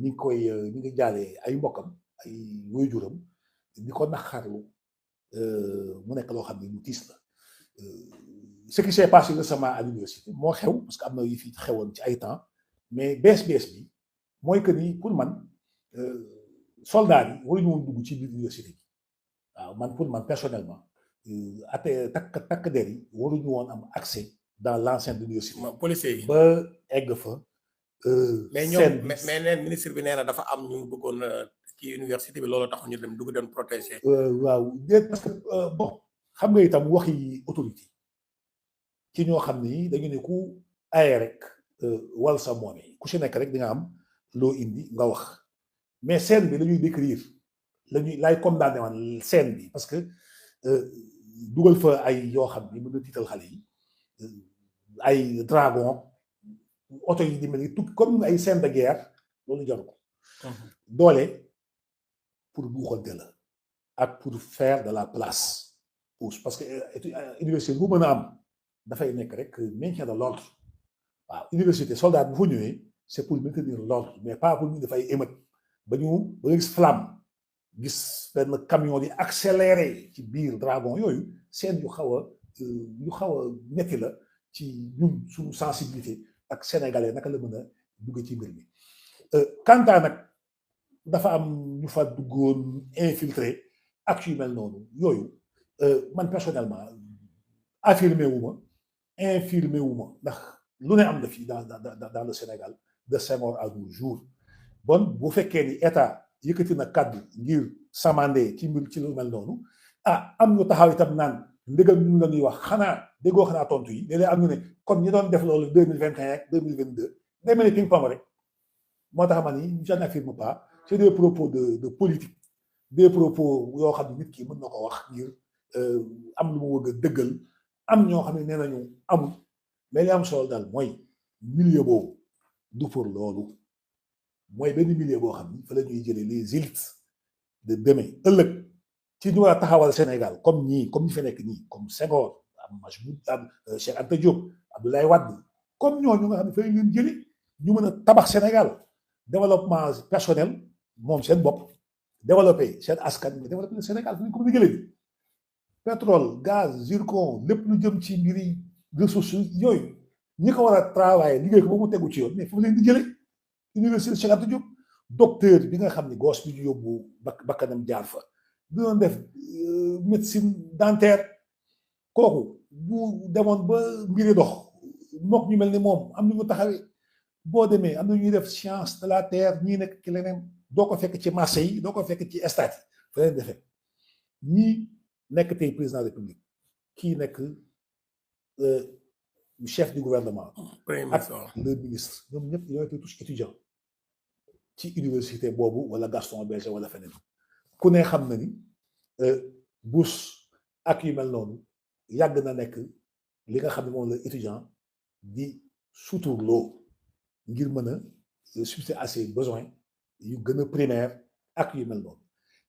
[SPEAKER 2] ñi ngi jaalee ay mbokkam ay waajuram di ko naqarlu mu nekk loo xam ne lu tiis la. Ce qui s'est passé récemment à l'université moo xew parce que am na yu fi xewoon ci ay temps mais bees bi mooy que ni pour man soldats yi waruñu woon dugg ci biir université bi waaw man pour man personnellement takk der yi waruñu woon am accès dans l'enceinte de l'université.
[SPEAKER 1] policiers yi
[SPEAKER 2] ba egg fa.
[SPEAKER 1] mais ñoom mais neen ministre bi nee na dafa am ñu bëggoon ci université bi loolu tax ñu dem dugg doon protéger.
[SPEAKER 2] waaw déet parce que bon xam nga itam waxi autorité ci ñoo xam ni dañu ne ku aye rek wal sa moome ku si nekk rek di nga am loo indi nga wax mais scène bi la ñuy décrire laay condamné woon scène bi parce que dugal fa ay yoo xam ni mën na tiital xale yi ay dragon oto yi di mel ni tout comme ay scène de guerre loolu jaru ko doole pour buuxante la ak pour faire de la place parce que université bu mën a am dafay nekk rek maintien de l'ordre waaw université soldat bu fa ñëwee c'est pour maintenir l'ordre mais pas pour ñu def ay émeute ba gis flamme gis benn camion di accéléré ci biir dragon yooyu seen yu xaw a metti la ci ñun suñu sensibilité ak sénégalais naka la mën a dugg ci mbir mi Kanta nag dafa am ñu fa duggoon infiltré ak yu mel noonu yooyu man personnellement infirmé wu ma ndax lu ne am na fii dans le Sénégal de Senghor à nos jours bon bu fekkee ni état yëkkati na kàddu ngir samandé ci mbir ci lu mel noonu am ñu taxaw itam naan ndegam ñu la ñuy wax xanaa tontu yi léeg-léeg am ñu ne kon ñi doon def loolu 2021 ak 2022 day mel ni ping pong rek moo tax ma ni je n'affirme pas c'est des propos de politique des propos yoo xam ne nit ki mën na ko wax ngir am lu mu wëgg a dëggal am ñoo xam ne nee nañu amul mais li am solo daal mooy milieu boobu du pour loolu mooy benn milieu boo xam ni fa la ñuy jëlee les élites de demain ëllëg ci ñu war a taxawal Sénégal comme ñi fi nekk ñii comme Senghor am Majmoud am Cheikh Anta Diop Abdoulaye Wade comme ñooñu nga xam ne fa leen jëlee ñu mën a tabax Sénégal développement personnel moom seen bopp développer seen askan mais développer le Sénégal fu ñu ko mën a jëlee pétrole gaz zircon lépp lu jëm ci mbiri ressources yooyu ñi ko war a travailler liggéey ko ba mu tegu ci yoon mais fu mu leen di jëlee université Cheikh Anta Diop docteur bi nga xam ne gos bi ñu yóbbu bakkanam jaar fa di doon def médecine dentaire kooku bu demoon ba mbiri dox mook ñu mel ni moom am na ñu taxawee boo demee am na ñuy def science de la terre ñii nekk ci leneen doo ko fekk ci marché yi doo ko fekk ci stade yi fa leen defee ñii nekk tey président de la République kii nekk chef du gouvernement ak le ministre ñoom ñëpp ñoo été tous étudiants ci université boobu wala Gaston Berger wala feneen ku ne xam na ni bourse ak yu mel noonu yàgg na nekk li nga xam ne moom la étudiant di suturloo ngir mën a subsister à ses besoins yu gën a primaire ak yu mel noonu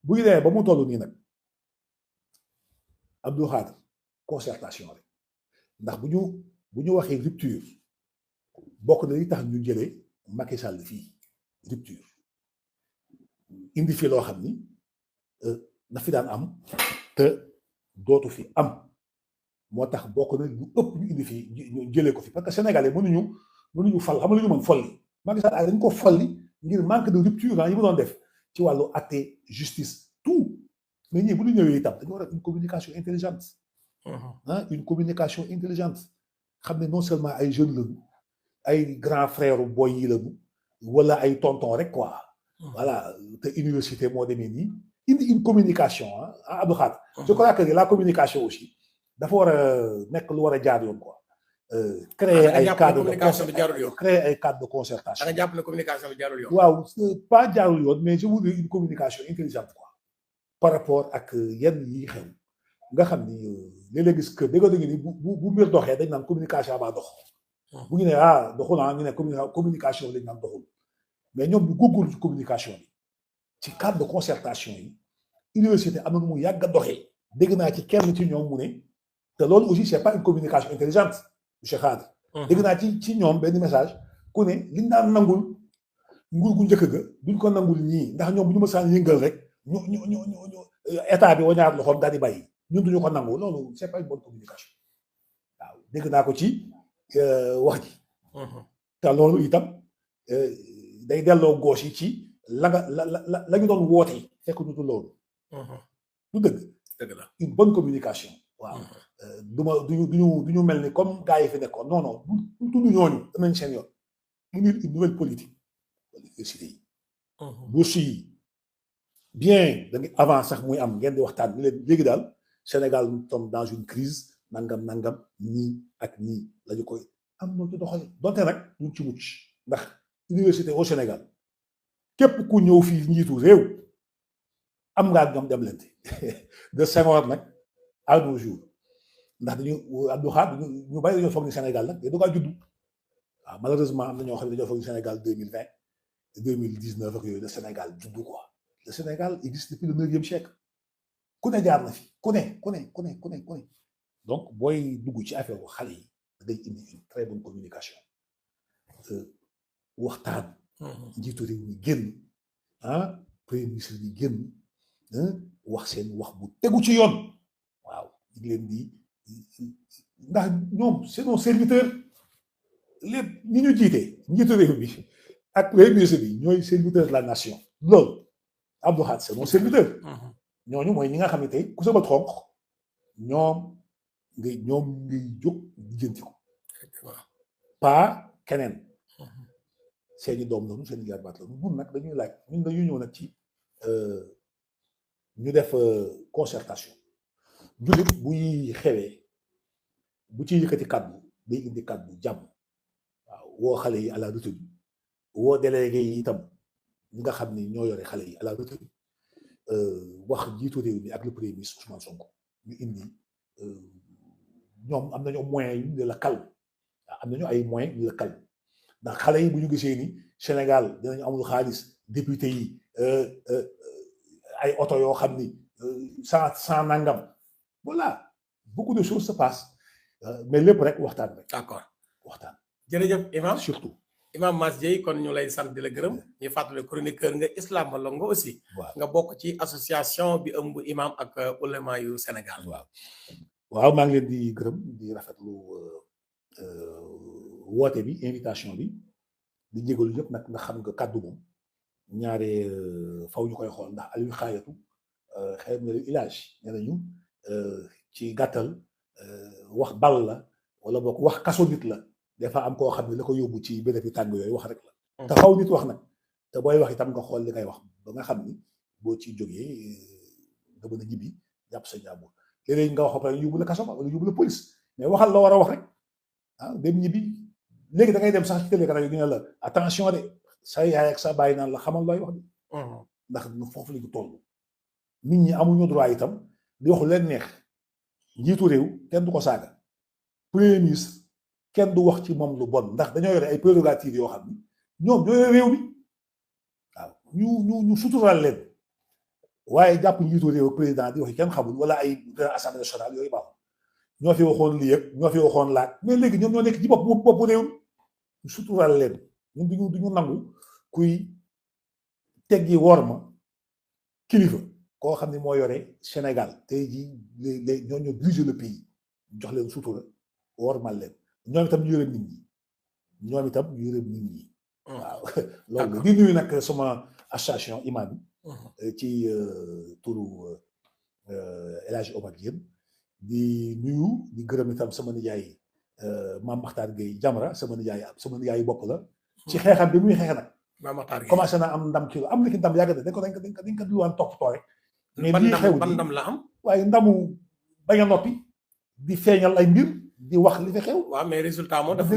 [SPEAKER 2] bu ñu demee ba mu toll nii nag Abdou Khadre concertation rek ndax bu ñu waxee rupture bokk na li tax ñu jëlee Macky Sall fii rupture indi fi loo xam ni daf fi daan am te dootu fi am moo tax bokk na lu ëpp ñu indi fii ñu jëlee ko fi parce que sénégalais mënuñu fal xam nga lu ñu mën folli Macky Sall dañ ko folli ngir manque de rupture yi mu doon def ci wàllu atte justice tout mais ñii bu ñu ñëwee itam dañu war a une communication intelligente une communication intelligente xam ne non seulement ay jeunes lañu ay grand frère boy yi lañu wala ay tonton rek quoi voilà te université moo demee nii indi une communication Abdou Khadre je crois que la communication aussi dafa war a nekk lu war a jaar yoon quoi créer ay cadre de concertation
[SPEAKER 1] da nga jàpp ne communication bi jaarul yoon
[SPEAKER 2] waaw pas jaarul yoon mais je voudrais une communication intelligente quoi par rapport ak yenn yi xew nga xam ni léeg-léeg gis que dégg ni bu mbir doxee dañ naan communication baa dox bu ñu ne doxul ñu ne communication lañ naan doxul mais ñoom ñu góorgóorlu ci communication bi ci cadre de concertation yi université am na nu mu yàgg a doxee dégg naa ci kenn ci ñoom mu ne te loolu aussi c'est pas une communication intelligente monsieur Khadre dégg naa ci ñoom benn message ku ne liñ daan nangul nguur gu njëkk ga duñ ko nangul ñii ndax ñoom bu ñu mësaan yëngal rek ñu état bi wañaar loxoom daal di bàyyi ñun duñu ko nangu loolu c'est pas une bonne communication waaw dégg naa ko ci wax ji te loolu itam day delloo gauche yi ci la ñu doon woote fekk ñu du loolu du dëgg
[SPEAKER 1] la
[SPEAKER 2] une bonne communication waaw duñu mel ni comme gars yi fi nekkoon non du tudd ñooñu danañ seen yoon une nouvelle politique université yi bourse yi bien da nga avant sax muy am ngeen di waxtaan ni leen léegi daal Sénégal nous sommes dans une crise nangam nii ak nii la ñu koy am noo ci doxale donte nag ñu ci mucc ndax université au Sénégal képp ku ñëw fii njiitu réew am ngaa ñoom dem lente de Senghor nag à nos jours ndax dañu Abdou Khadre ñu bàyyi dañoo foog ni Sénégal nag da dogaa juddu waaw malheureusement am na ñoo xam ne dañoo foog ni Sénégal 2020 2019 ak yooyu le Sénégal juddu quoi le Sénégal existe depuis le 9e siècle ku ne jaar na fi ku ne donc booy dugg ci affaire bu xale yi day indi une très bonne communication waxtaan njiitu réew mi génn premier ministre bi génn wax seen wax bu tegu ci yoon waaw ñu leen di ndax ñoom c'est nos serviteurs lépp ñi ñu jiite njiitu réew bi ak premier ministre bi ñooy serviteur de la nation loolu Abdou Khadre c'est nos serviteurs ñooñu mooy ñi nga xam ne tey ku sama tronc ñoom ngay jóg lijjanti ko pas keneen seeni doom lañu seeni jarbaat lañu ñun nag dañuy laaj ñun dañuy ñëw nag ci ñu def concertation jullit buy xewee bu ci yëkkati kàddu day indi kàddu jàmm waaw woo xale yi à la retenue woo délégué yi itam ñi nga xam ni ñoo yore xale yi à la retenue wax jiitu réew mi ak le premier ministre Ousmane Sonko ñu indi ñoom am nañu moyens yu ñu la calme am nañu ay moyens yu la calme ndax xale yi bu ñu gisee ni Sénégal dinañu amul xaalis député yi ay oto yoo xam ni sans nangam voilà beaucoup de choses se passent mais lépp rek waxtaan rek.
[SPEAKER 1] d'accord
[SPEAKER 2] waxtaan.
[SPEAKER 1] jërëjëf Imam
[SPEAKER 2] surtout.
[SPEAKER 1] Imam Mass Dieye kon ñu lay sant di la gërëm ñu fàttali chroniqueur nga islamologue nga aussi.
[SPEAKER 2] waaw
[SPEAKER 1] nga bokk ci association bi ëmb imam ak ulama yu Sénégal.
[SPEAKER 2] waaw maa ngi leen di gërëm di rafetlu woote bi invitation bi di jégalu yëpp nag nga xam nga kàddu moom ñaare faw ñu koy xool ndax Aliou Xaayatu xëy na village nee nañu ci gàttal wax bal la wala boog wax kaso nit la des fois am koo xam ne la ko yóbbu ci béréb yi tàng yooyu wax rek la. te faw nit wax nag te booy wax itam nga xool li ngay wax ba nga xam ni boo ci jógee nga mën a ñibbi jàpp sa jàmbur léeg-léeg nga wax ba pare yóbbu la kaso ba wala yóbbu la police mais waxal la war a wax rek dem ñibbi léegi da ngay dem sax ci télé rajo ñu ne la attention de sa yaay ak sa bàyyi naan la xamal looy wax de. ndax foofu la ñu toll. nit ñi amuñu droit itam di wax leen neex njiitu réew kenn du ko saaga premier ministre kenn du wax ci moom lu bon ndax dañoo yore ay prérogatives yoo xam ni ñoom ñoo yore réew mi waaw ñu suturaal leen waaye jàpp njiitu réew président di wax kenn xamul wala ay assemblée nationale yooyu baaxul ñoo fi waxoon lii yëpp ñoo fi waxoon laaj mais léegi ñoom ñoo nekk ci bopp réew mi suturaal leen ñun duñu nangu kuy teggi worma kilifa koo xam ne moo yore Sénégal tey jii ñoo dirige le pays jox leen sutura wormal leen ñoom itam ñu yërëm nit ñi waaw loolu di nuyu nag sama association imam yi ci turu El Hadji Omar Diène di nuyu di gërëm itam sama nijaay Mame Makhtar Gueye Jamra sama nijaay bopp la ci xeexam bi muy xeex nag
[SPEAKER 1] Mame Makhtar Gueye
[SPEAKER 2] commencé na am ndam ci am na ki ndam yàgg na dañ ko duwaan toppatoo rek mais lii xew
[SPEAKER 1] ban ndam la am
[SPEAKER 2] waaye ndamu bañ a noppi di feeñal ay mbir di wax li fi xew.
[SPEAKER 1] waaw mais résultat moom dafa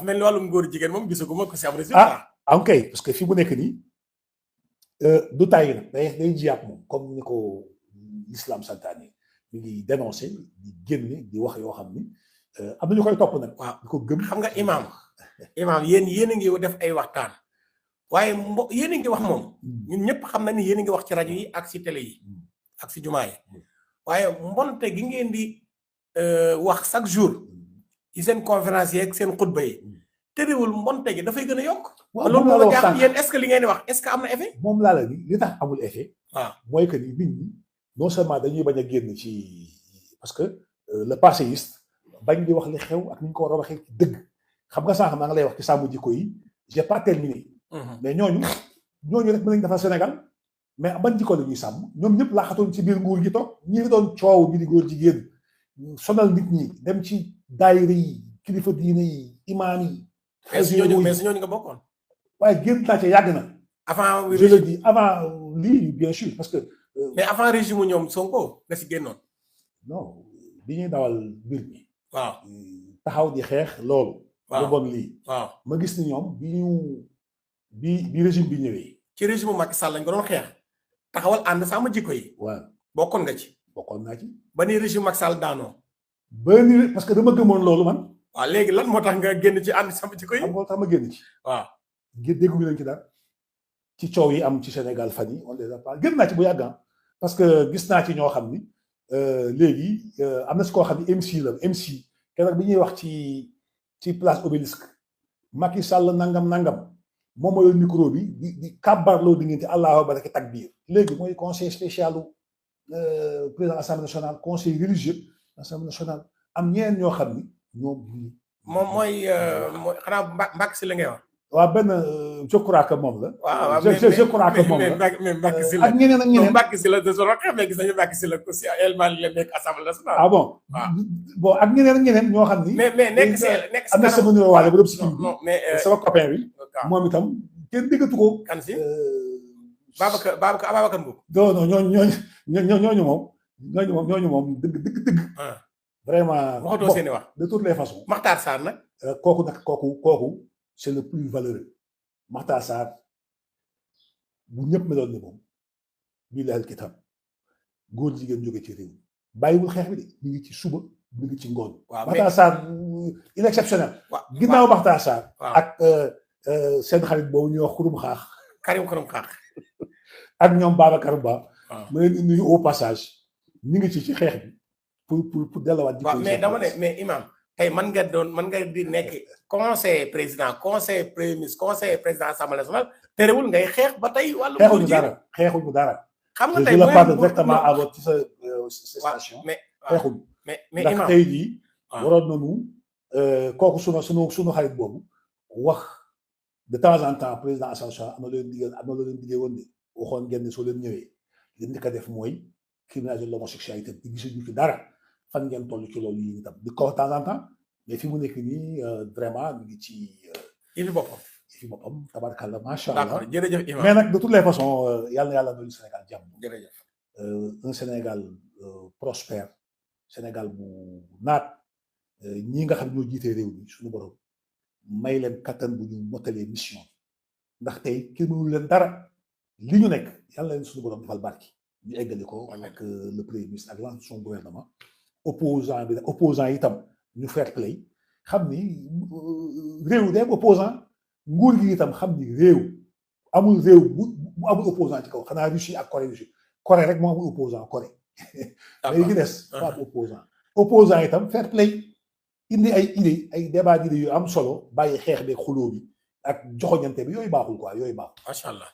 [SPEAKER 1] mel ni wàllum góor jigéen moom gisaguma ko si am résultat.
[SPEAKER 2] ok parce que fi mu nekk nii du tàyyi nag day jiyaat moom comme ni ko l'islam santaane mi ngi dénoncé di génne di wax yoo xam ni am na ñu koy topp nag.
[SPEAKER 1] waaw
[SPEAKER 2] di ko gëm
[SPEAKER 1] xam nga imam yéen a ngi def ay waxtaan waaye yéen a ngi wax moom ñun ñëpp xam na ni yéen a ngi wax ci rajo yi ak si télé yi ak si jumaa yi waaye mbonte gi ngeen di wax chaque jour ci seen conférence yi ak seen xutba yi terewul mbonte gi dafay gën a yokk.
[SPEAKER 2] waaw
[SPEAKER 1] loolu moo jàpp yéen est-ce que li ngeen di wax est-ce que am na effet.
[SPEAKER 2] moom laa la ni li tax amul effet.
[SPEAKER 1] waaw
[SPEAKER 2] mooy que ni nit ñi non seulement dañuy bañ a génn ci parce que le passéiste bañ di wax li xew ak ni ñu ko war a waxee ci dëgg xam nga sànq maa ngi lay wax ci sàmm jikko yi j'ai pas terminé. mais ñooñu rek mën nañu defar Sénégal mais ban jikko la ñuy sàmm ñoom ñëpp laaxatoon ci biir nguur gi toog ñi ngi doon coow bi di góor jigéen sonal nit ñi dem ci daayira yi kilifa diine yi imaam yi.
[SPEAKER 1] mais si ñooñu nga bokkoon.
[SPEAKER 2] waaye génn naa ca yàgg na.
[SPEAKER 1] avant
[SPEAKER 2] je le dis avant lii bien sûr parce que.
[SPEAKER 1] mais avant régime ñoom Sonko nga si génnoon.
[SPEAKER 2] non bi ñuy dawal mbir mi.
[SPEAKER 1] waaw
[SPEAKER 2] taxaw di xeex loolu.
[SPEAKER 1] waaw
[SPEAKER 2] lu bon lii.
[SPEAKER 1] waaw
[SPEAKER 2] ma gis ni ñoom bi régime bi ñëwee.
[SPEAKER 1] ci régime Macky Sall lañ ko doon xeex taxawal ànd sàmm jikko yi.
[SPEAKER 2] waaw
[SPEAKER 1] bokkoon nga ci.
[SPEAKER 2] bokkoon naa ci.
[SPEAKER 1] ba ni régime Macky Sall daanoo.
[SPEAKER 2] ba ni parce que dama gëmoon loolu man.
[SPEAKER 1] waaw léegi lan moo tax nga génn ci ànd sàmm jikko yi.
[SPEAKER 2] xam nga tax ma génn ci.
[SPEAKER 1] waaw.
[SPEAKER 2] dégguñu leen ci daal ci coow yi am ci Sénégal fan yi on les a pas génn naa ci bu yàgg parce que gis naa ci ñoo xam ni léegi am na si koo xam ni MC keroog bi ñuy wax ci place Obélisque Macky Sall nangam moom mooy micro bi di kàbbarloo diggante Allahu akbar ak takbir léegi mooy conseil spécial président assemblée nationale conseil religieux assemblée nationale am ñeen ñoo xam ni ñoom.
[SPEAKER 1] moom mooy xanaa Mbacke si la ngay wax.
[SPEAKER 2] waaw benn je crois que moom la.
[SPEAKER 1] waaw
[SPEAKER 2] je crois que moom la
[SPEAKER 1] mais Mbacke si la
[SPEAKER 2] ak ñeneen.
[SPEAKER 1] Mbacke si la de solo mais gis nañu Mbacke si la aussi élément la nekk assemblée nationale.
[SPEAKER 2] ah bon. bon ak ñeneen ñoo xam ni.
[SPEAKER 1] mais nekk si
[SPEAKER 2] am na sama numéro waale ba si kii
[SPEAKER 1] non mais
[SPEAKER 2] sama copain bi. moom itam kenn déggatu ko.
[SPEAKER 1] kan si Babacar Mbow.
[SPEAKER 2] non ñooñu moom dëgg. vraiment
[SPEAKER 1] waxatoo seeni wax.
[SPEAKER 2] de toutes les façons.
[SPEAKER 1] Makhtar Sarr nag.
[SPEAKER 2] kooku c'est le plus valeureux. Makhtar Sarr bu ñëpp meloon ni moom bii la kitab góor jigéen jóge ci réew bàyyiwul xeex bi de ñu ngi ci suba ñu ngi ci ngoon.
[SPEAKER 1] waaw
[SPEAKER 2] Makhtar Sarr il est exceptionnel. ginnaaw Makhtar Sarr. ak seen xarit boobu ñuy wax Xurum Xaax.
[SPEAKER 1] Karim Xurum Xaax.
[SPEAKER 2] ak ñoom Babacar Ba.
[SPEAKER 1] waaw
[SPEAKER 2] ma leen di nuyu au passage ñu ngi ci xeex bi pour delluwaat.
[SPEAKER 1] waaw mais dama ne mais imam tey man nga di nekk conseiller président conseiller premier ministre conseiller président assemblée nationale terewul ngay xeex ba tey wàllu.
[SPEAKER 2] xeexuñu dara.
[SPEAKER 1] xam nga tey
[SPEAKER 2] je parle directement à votre station.
[SPEAKER 1] mais
[SPEAKER 2] xeexuñu.
[SPEAKER 1] mais
[SPEAKER 2] ndax
[SPEAKER 1] imam
[SPEAKER 2] tey jii. waroon nañu kooku sunu xarit boobu wax de temps en temps président assemblée nationale am na leen diggee woon de waxoon ngeen ne soo leen ñëwee li ñu ko def mooy criminaliser l'homosexualité di gisuñu fi dara. fan ngeen toll ci loolu yi itam di ko de temps en temps mais fi mu nekk nii vraiment ñu ngi ci.
[SPEAKER 1] yëfi boppam
[SPEAKER 2] tabarkalla macha allah.
[SPEAKER 1] d'accord jërëjëf imam
[SPEAKER 2] mais nag de toutes les façons yàlla na yàlla doon Sénégal jàmm.
[SPEAKER 1] jërëjëf.
[SPEAKER 2] un Sénégal prospère Sénégal bu naat ñi nga xam ñoo jiitee réew mi suñu borom may leen kattan bu ñu mottalee mission ndax tey kenn mënul leen dara li ñu nekk yàlla leen suñu borom defal barki ñu eggali ko ak le premier ministre ak l'ensemble son gouvernement. opposant itam ñu fair play xam ni réew day am opposant nguur gi itam xam ni réew amul réew bu amul opposant ci kaw xanaa Russie ak Corée rek moo amul opposant Corée. mais yi des pas am opposant itam fair play indi ay idées ay débat d'idées yu am solo bàyyi xeex bi xuloo bi ak joxoñante bi yooyu baaxul quoi yooyu baaxul.
[SPEAKER 1] macha allah